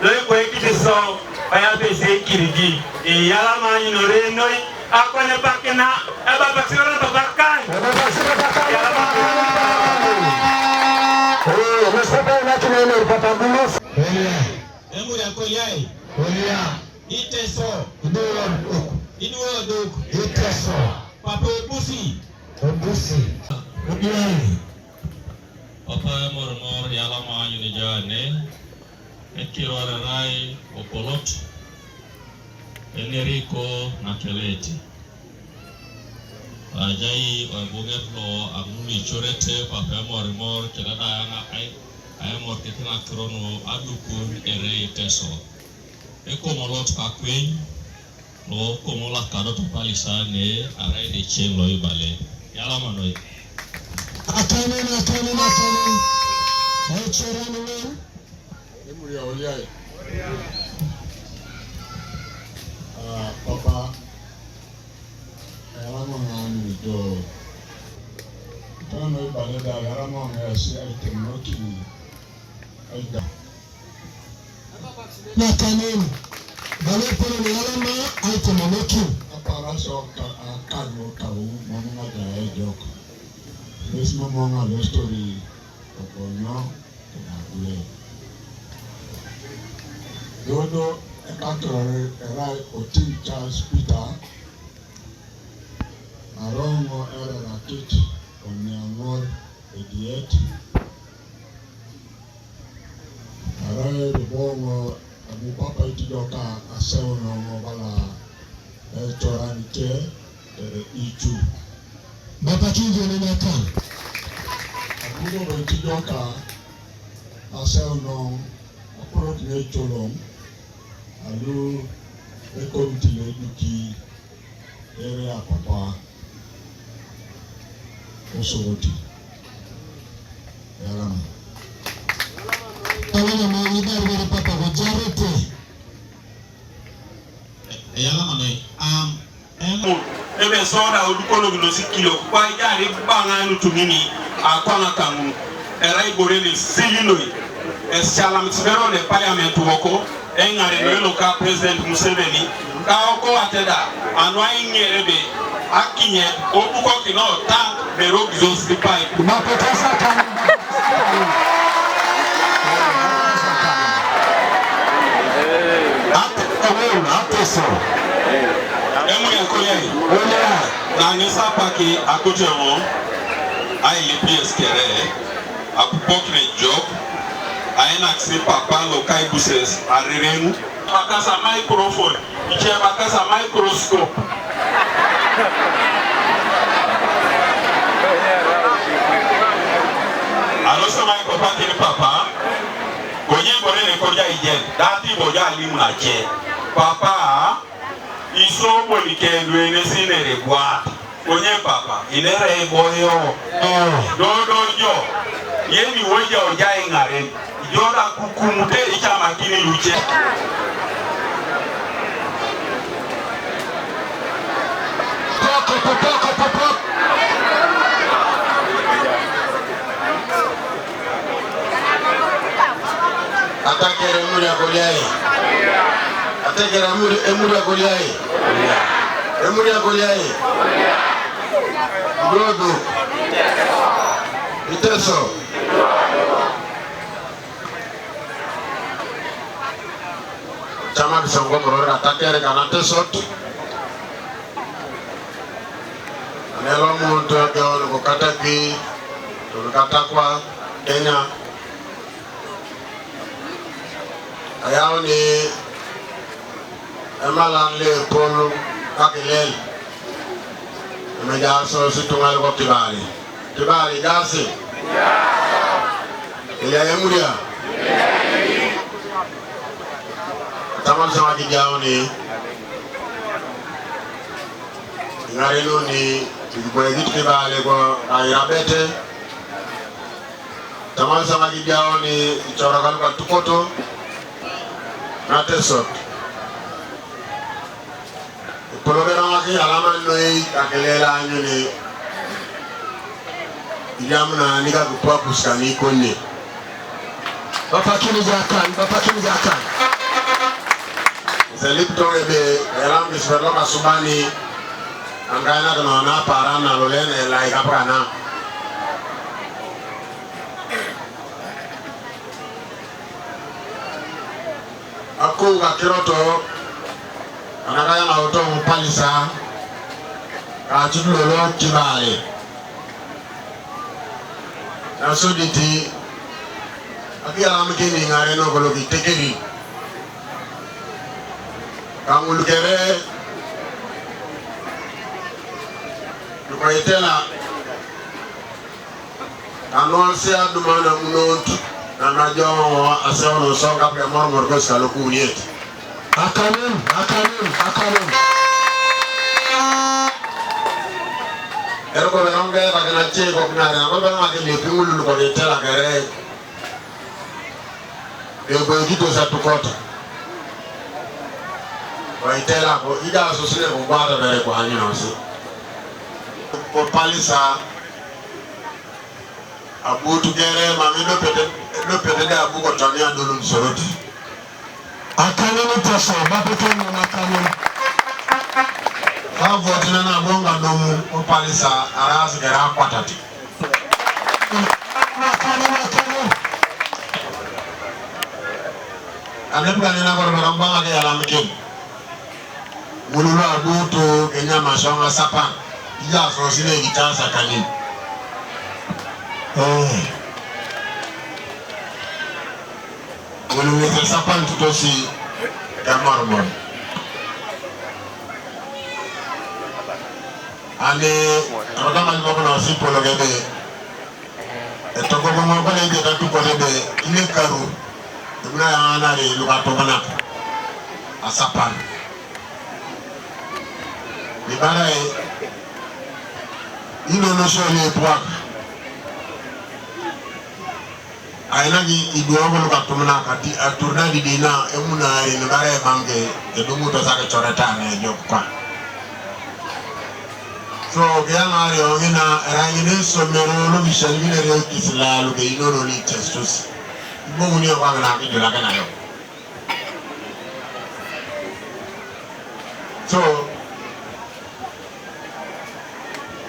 loiboikiti so, oyapese Ekirigi, eyalama inore noi, akonepakina, ebapakisirora Papa Akany. Eyalama. Emuri akoliai. Iteso. Iduo oduk. Iteso. Papa Obusi. Obusi. Odiai. Papa Emorimor, eyalama aanyun ijo ane, ekiror erai Opolot, eneriko nakeleti. Ajai oibung'et lo amu ichorete Papa Emorimor, kedada aeng'a ai, aemor kekina kirono adukun ere Iteso. Ekomolot kakweny, lo komo la kado to Parisan ne, arai de chen lo ibale. Eyalama noi. Akane, akane, akane. Echeran wen. Emuri akoliai. Ah, Papa, eyalama ng'ani do. Tano ibale da, eyalama ng'asi aitemoki. Aida. Nakanin. Bale polo ni alama aitemonokin. Apara so ka, a, kanyo tau, mama ng'ata ejok. Bes mama ng'alo story, okonyo, kena kule. Dodo, ekatore, erai Otim Charles Peter, Arongo, era rakit, oniang'or, ediet, Arai ribong'o amu Papa itijoka aseu nong'o bala echoran ke ere ichu. Bapa kinjo ni naka. Amu baba itijoka aseu nong' akurok ne cholong' alu ekomiti ne duki ere a Papa. Osoroti. Eyalama. Eyalama mo ibaribari Papa ko jarete. Eyalama noi. Am. Ebe soda odukolo gino sikilo. Kwa ijari bang'anu tumini. Akwang'a kang'u. Erai borele silinoi. Esialam sibero le parliament woko. Eng'are noelo ka President Museveni, ka oko ateda, anwa ing'ere be, akinye, obukokino tank, be rogizo sipai. Bakotasa kan. Ate, eweu, ateso. Emuri akoliai. Olea. Na ng'esa apaki akutemo, ailipi eskere. Akupok ne jok, aenak si Papa lo kai buses arerenu. Bakasa microphone, iche bakasa microscope. Aloso mai Papa kini Papa, konye bore ne koja ijen, dati boja alimu na che. Papa, Isomo ni kendo ene sinere gwat. Konye Papa, inere iboyo. Eh. Dodo jo. Yeni woja oja ing'aren. Joda kukumute ichama kini luche. Poko, poko, poko, poko. Atakere emuri akoliai. Atakere emuri, emuri akoliai. Emuri akoliai. Dodo. Iteso. Chama kisongo morora atakere kana tesot. Nelo muntu ageon ko kata ki, tun kata kwa Kenya. Ayao ni emalan le polo kakilel. Eme jaso si tungal ko Kibale. Kibale jasi. Ile emuria. Taman sama ki jao ni. Ngare no ni boy git Kibale ko ay rabete. Taman sama ki jao ni chora kal ka tukoto. Na tesot. Pologerang aki alama noi kakelela anyone. Ijamna ni ka kupakus kani kone. Bapakini jakan, bapakini jakan. Selip to ebe elam bisberlo kasubani. Angkana kena na parana lolen elai kaprana. Aku ka kiroto, anaka yang auto palisa, ka chudlo lo Kibale. Na suditi, aki alam kini ngare no kolo ki tekeri. Kangul kere, luko itela. Anwar sia dumana munontu na najo ase ono songa pe mor mor ko salo kuniet. Akanin, akanin, akanin. Ero ko ronge ta kana che ko na na ko ba ma ke le pingulu ko le tela kere. E ko kito sa tukota. Ko itela ko ida so sile ko bata bere ko anyo no si. Ko palisa. Abu tukere mami do pete, do pete de abu ko tani adolum soroti. Akane ni taso, bape kene na kane. Ka vote na na bonga domu, o palisa, aras gera kwatati. Akane, akane. Ane pula ni na koro baramba ake ya lamkin. Wululu abutu kenya masonga sapa. Ija so sine gitasa kani. Eh. Wululu se sapa ntutosi ya mormon. Ane, rota mali moko na si polo gede. Etoko mo ko le jeta tu ko le be ile karu. Ibra ya na re lu ka to mana. Asapan. Ni bara e. Ino no so le puak. Aina gi iduwa ko lu ka to mana ka ti aturna di dina emuna re ni bara e bange. Edungu to sa ke choreta ne jok kwa. So, kiyang'ari ong'ina erang'ine somero lo bishalgine re kisila lo ke inono ni Chestus. Ibong'uni okwang' na kijula kena yo. So,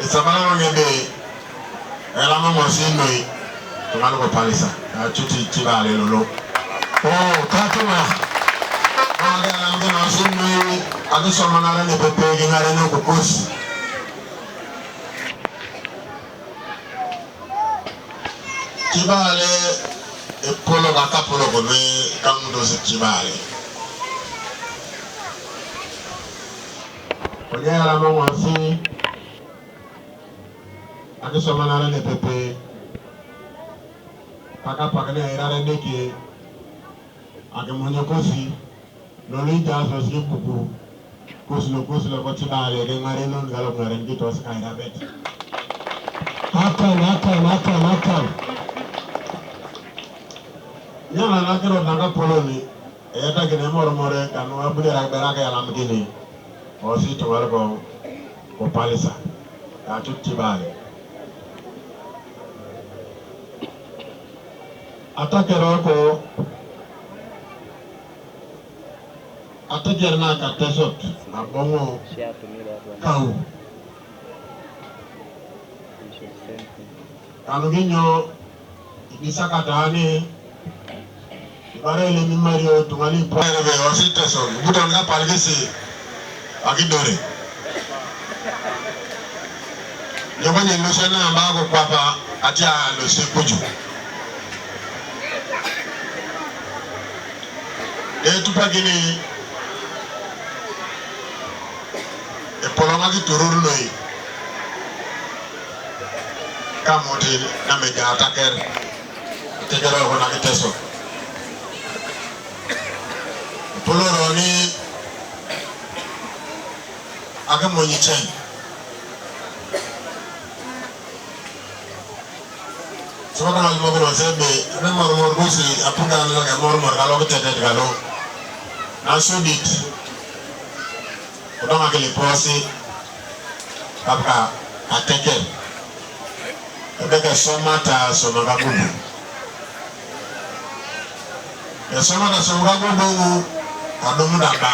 esabara ng'ebe Elama ng'osinoi tung'ani ko palisa. Achuti chibale lolo. Oh, tatuma. Age alam ke ng'osinoi. Age somanara ne pepe ke ngare ne kukus. Chibale epolo kata polo kone kamudo si chibale. Oje elama ng'osi. Akisomanare ne pepe. Paka pakane airare deke. Akimonyo kosi. Lolo ija so si buku. Kosi lo kosi lo kochi dale ke ngare non galo ngare ngi to skai rabet. Akan, akan, akan, akan. Nyana na kiro nanga poloni. Eta kine moro more kanu abudera berake alam kini. Osi tung'al ko, ko palisa. Achu tibale. Atakero ko, ataker na katesot, abong'o kau. Kanu ginyo, ibisakatani, Ibara ele mi Mario tung'ani po. Ere be osi teso, buton ka palgisi. Akidore. Jɔkɔny e losie na amba ko kwapa atia losie kuju. Etupakini epolon akiturur noi. Kamuti na meja ataker. Tejero ko na Kiteso. Epolon roni ake monyi chen. Sokota ngal mokino sebe, ebe mor mor kusi, apunga ngal ke mor mor kalo ke tetet kalo. Na sudit. Kudong akili posi, kapka ateke. Ebe ke soma ta soma kagubu. Ke soma ta soma kagubu, kadumu daba.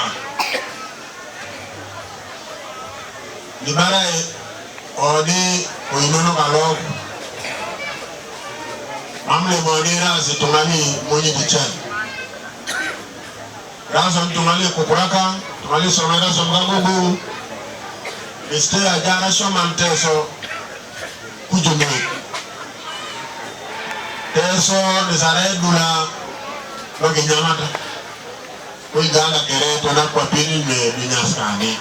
Ni bara e, oni, o inono kalok. Mamle moni rasi tungani monyi dichan. Rasi tungani kukuraka, tungani somera somga gugu. Miste ajara shoman Teso, kujume. Teso ni sare dula, loki nyamata. Kuigala kere tona kwa pini me binyas kani.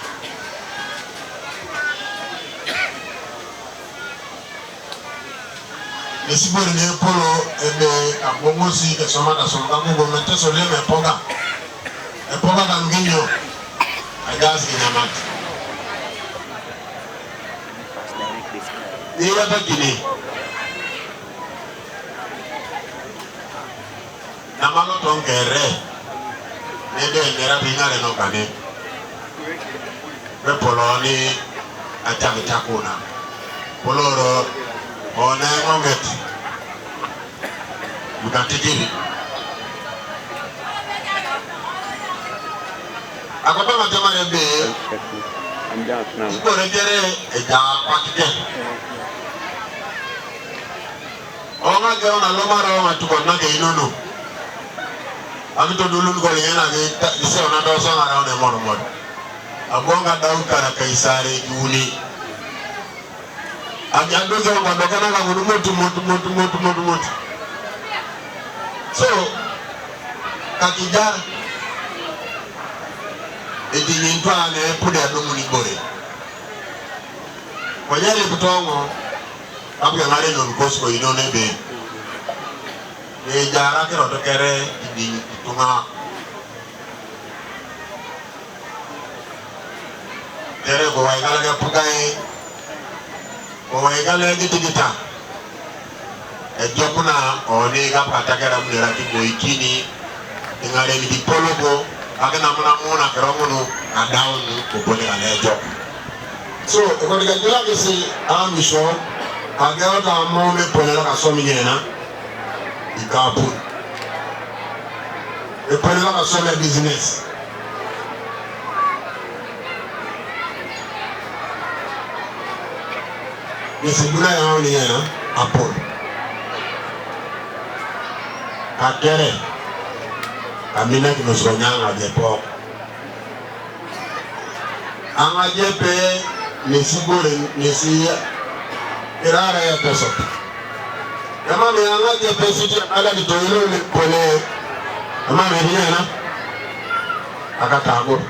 Ni sibori ne polo ebe abongosi ke soma ta soma ka gugu me Teso le me poga. E poga kan ginyo. Agas ginyamat. Ni wata kini. Na malo tong kere. Ne de nera bingare no kane. Be polo ni achak chakuna. Polo ro one monget. Bukan tijiri. Ako ba ma jama ne be. Ipo re jere e ja patike. Onga ke ona lomara onga tukot na ke inono. Ami to dulun ko lingena ke ta ise ona to so ngara one mor mor. Abonga dau kara kaisare juli. Ami adu ke onga doka na ngunu mutu mutu mutu mutu mutu mutu. So kakija eti nyintwa ne pude adu muni bore. Kwanyale kutongo. Abu yang are non kosko ino ne be. Ne jara ke roto kere di tunga. Kere ko wai kala ke pukai. Ko wai kala ke tigita. E jopuna oni ka pata kera munera ki boikini. Ingare ni di polo ko. Ake namuna muna kerongunu. Adaunu ko pole kala e jop. So, ekoti ka jula kisi a mission, ka ge ota mo me pone la ka somi nyena, ikapu. E pone la ka somi business. Ni sibula ya ni nyena, apol. Ka kere, ka mina kino so nyanga je po. Anga jepe nesi bore nesi irara ya peso. Ema me anga jepe siti ala di toilo le pole. Ema me diana. Aka tago.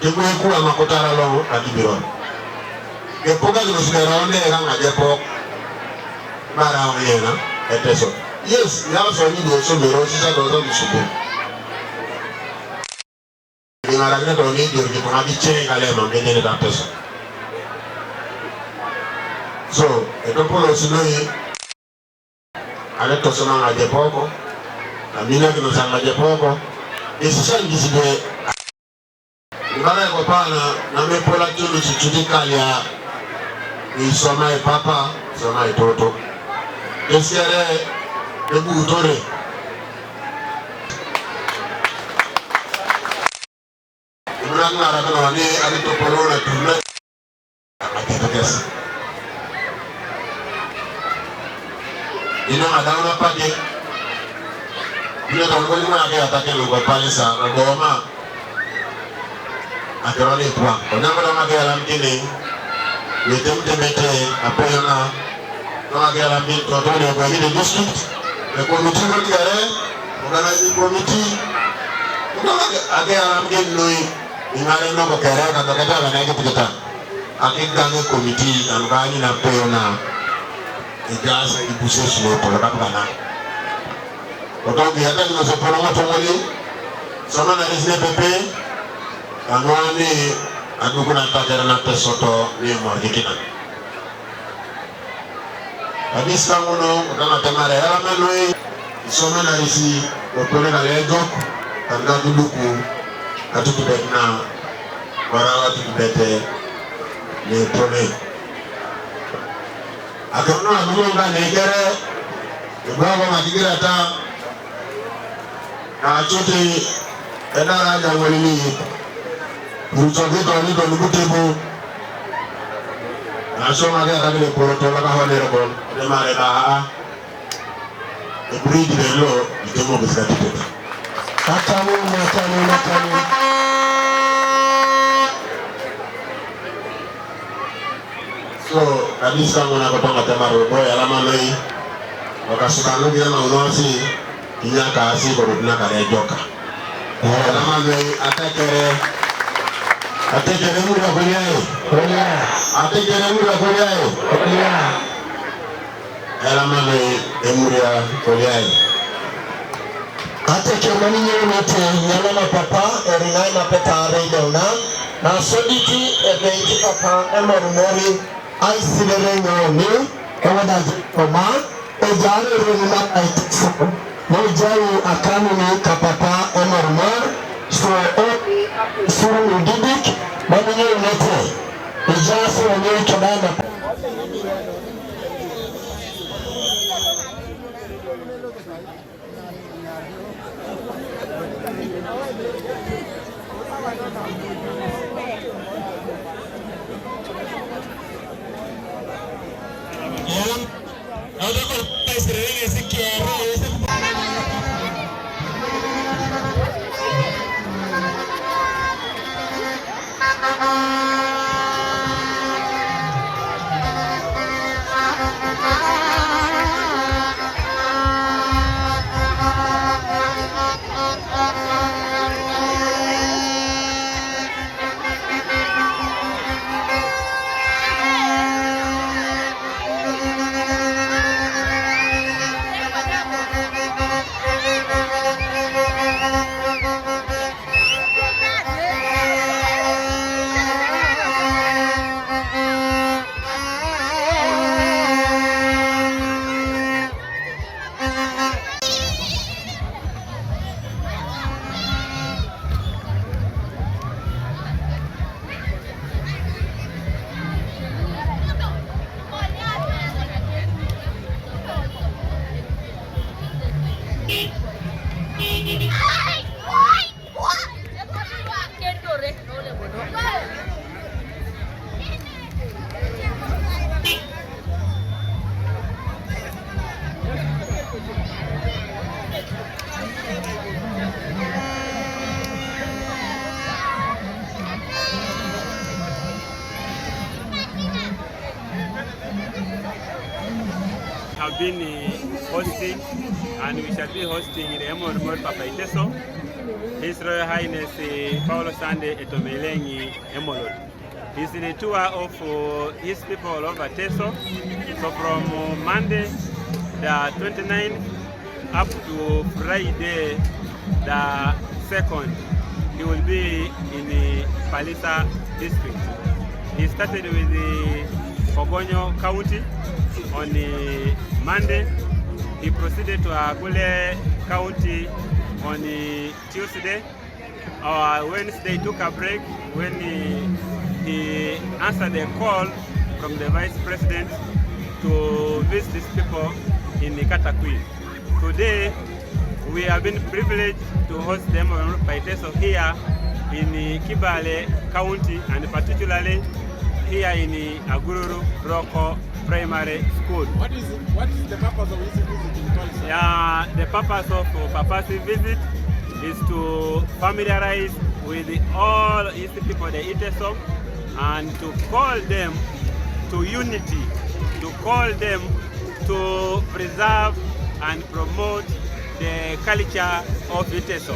Tigo eku ama kotara lo adi biro. Ke poga di musika ronde anga jepo. Bara anga yena epeso. Yes, ya so ni do so mero sisa do so musubu. Ngara ne to ni dio ki tona bi che kale ma ngene da peso. So, eto polo sino ye. Ale to sona nga je poko. Amina kino sanga je poko. Esisa ndisibe. Ibara ko pana na me pola tulu chuchuti kalia. Isoma e papa, soma e toto. Esiare e butore. Ibrahim ara kana ni ali to polo na tuna. Akete kes. Ino ada una pake. Ino to ko ni ma ke atake lo ko pale sa ko goma. Akiro ni kwa. Onyango na magela mkini. Mitim timiti apeyona. Na magela mkini toto ni kwa hili district. E committee ko kere. Organizing committee. Na magela mkini nui. Ingare no ko kere ka to keta na ke tiketa. Aki gange committee an gani na peyona. Igas ibuses le polo kapana. Otongi hata ni maso polo mo tongoli. Soma na risne pepe. Anwani aduku na takera na pesoto ni morgikina. Abis kanguno, otana temare, ela menoi, isome na risi, otone na lejok, kanga duluku, atukubet na, warawa tukubete, le tone. Akono anulo nga nekere, ibago makigira ta, Acuti edaraja wani ni rucogi toni toni butibu. Naco mage atagire poro tola ka hone rokon. Ode mare ka a. Ebri di belo itemo bisikati tete. Atani, atani, atani. So, kanisa ngona kotoma tema robo, yala mamei. Wakasukanu gina na unosi, kinya kasi, korutna kare joka. Yala mamei, atekere. Atekere mura kuliai. Kuliai. Atekere mura kuliai. Kuliai. Yala mamei, emuria kuliai. Ateke mani nyere nete yalama papa eringai na peta rei deuna na soditi ebeiti papa emorumori aisirere nyaoni ewada koma ejare reni na aitisa mojai akanuni ka papa emorumor so o suru ni didik mani nyere nete ejaso ni kedana. Have been uh, hosting and we shall be hosting the Emor Mor Papa Iteso, His Royal Highness uh, Paulo Sande Etomeleng Emolod. He's in a tour of uh, his people all over Teso. So from uh, Monday the twenty-ninth up to Friday the second, he will be in the Pallisa district. He started with the Kogonyo County on the Monday. He proceeded to Agule County on the Tuesday. Our Wednesday took a break when he, he answered a call from the Vice President to visit these people in Katakwi. Today, we have been privileged to host them on Paiteso here in Kibale County and particularly here in Agururu Roko Primary School. What is, what is the purpose of this visit in Paris? Yeah, the purpose of Papa's visit is to familiarize with all his people, the Iteso, and to call them to unity, to call them to preserve and promote the culture of Iteso,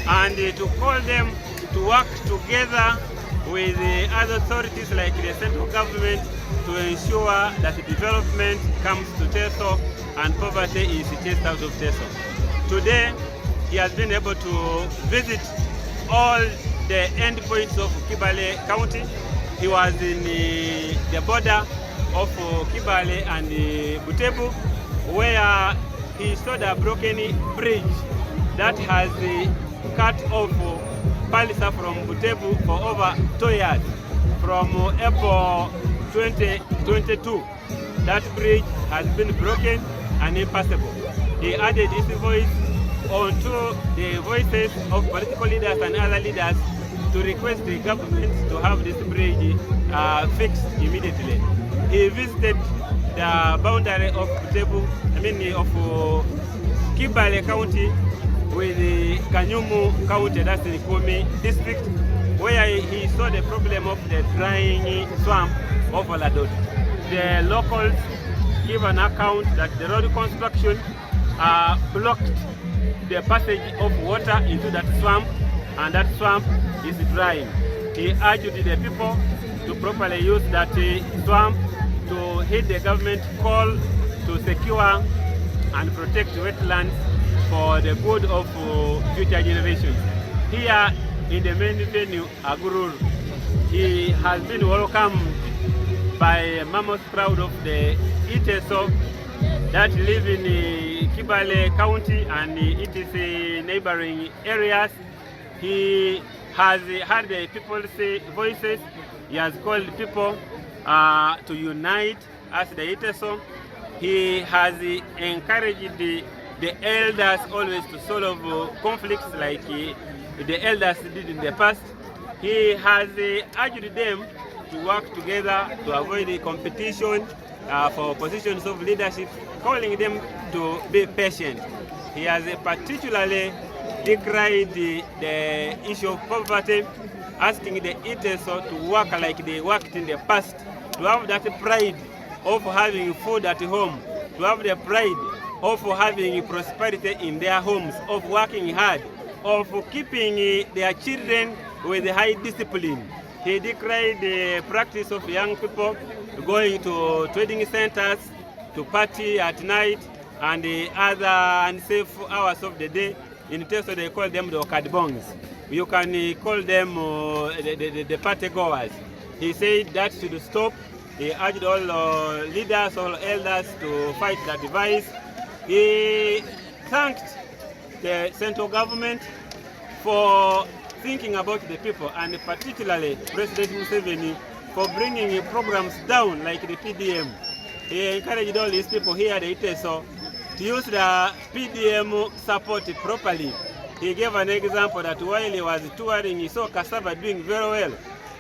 and to call them to work together with the other authorities like the central government to ensure that development comes to Teso and poverty is chased out of Teso. Today, he has been able to visit all the endpoints of Kibale County. He was in uh, the border of uh, Kibale and uh, Butebu, where he saw the broken bridge that has uh, cut off uh, Pallisa from Butebu for over two years, from uh, April twenty twenty-two. That bridge has been broken and impassable. He added his voice onto the voices of political leaders and other leaders to request the government to have this bridge uh, fixed immediately. He visited the boundary of Butebu, I mean of uh, Kibale County with the Kanyumu County, that's the Kumi district, where he saw the problem of the drying swamp of Oladot. The locals give an account that the road construction uh, blocked the passage of water into that swamp, and that swamp is drying. He urged the people to properly use that uh, swamp to heed the government call to secure and protect wetlands for the good of uh, future generations. Here in the main venue, Agururu, he has been welcomed by a mammoth crowd of the Iteso that live in uh, Kibale County and uh, its uh, neighboring areas. He has uh, heard the people's uh, voices. He has called people uh, to unite as the Iteso. He has uh, encouraged the, the elders always to solve uh, conflicts like uh, the elders did in the past. He has uh, urged them to work together to avoid the competition uh, for positions of leadership, calling them to be patient. He has uh, particularly decried the, the issue of poverty, asking the Iteso to work like they worked in the past, to have that pride of having food at home, to have the pride of having prosperity in their homes, of working hard, of keeping uh, their children with high discipline. He decried the practice of young people going to trading centers to party at night and the other unsafe hours of the day. In Teso, they call them the okadibongs. You can uh, call them uh, the, the, the party goers. He said that should stop. He urged all uh, leaders, all elders to fight that vice. He thanked the central government for thinking about the people, and particularly President Museveni for bringing programs down like the P D M. He encouraged all these people here, the Iteso, to use the P D M support properly. He gave an example that while he was touring, he saw cassava doing very well,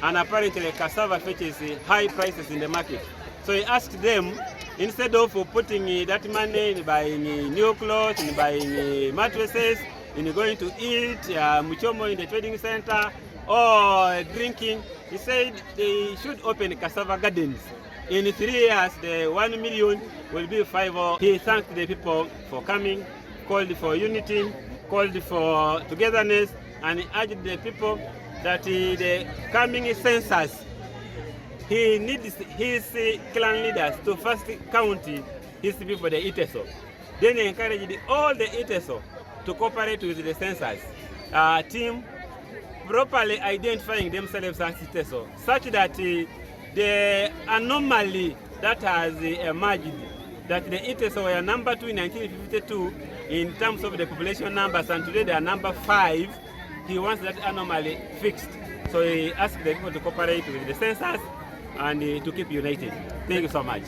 and apparently cassava fetches high prices in the market. So he asked them, instead of putting that money in buying new clothes, in buying mattresses, in going to eat uh, muchomo in the trading center or drinking, he said they should open cassava gardens. In three years, the one million will be five. He thanked the people for coming, called for unity, called for togetherness, and urged the people that uh, the coming census, he needs his uh, clan leaders to first count his people, the Iteso. Then he encouraged all the Iteso to cooperate with the census uh, team, properly identifying themselves as Iteso, such that uh, the anomaly that has uh, emerged, that the Iteso were number two in nineteen fifty-two in terms of the population numbers, and today they are number five. He wants that anomaly fixed. So he asked the people to cooperate with the census and uh, to keep united. Thank you so much.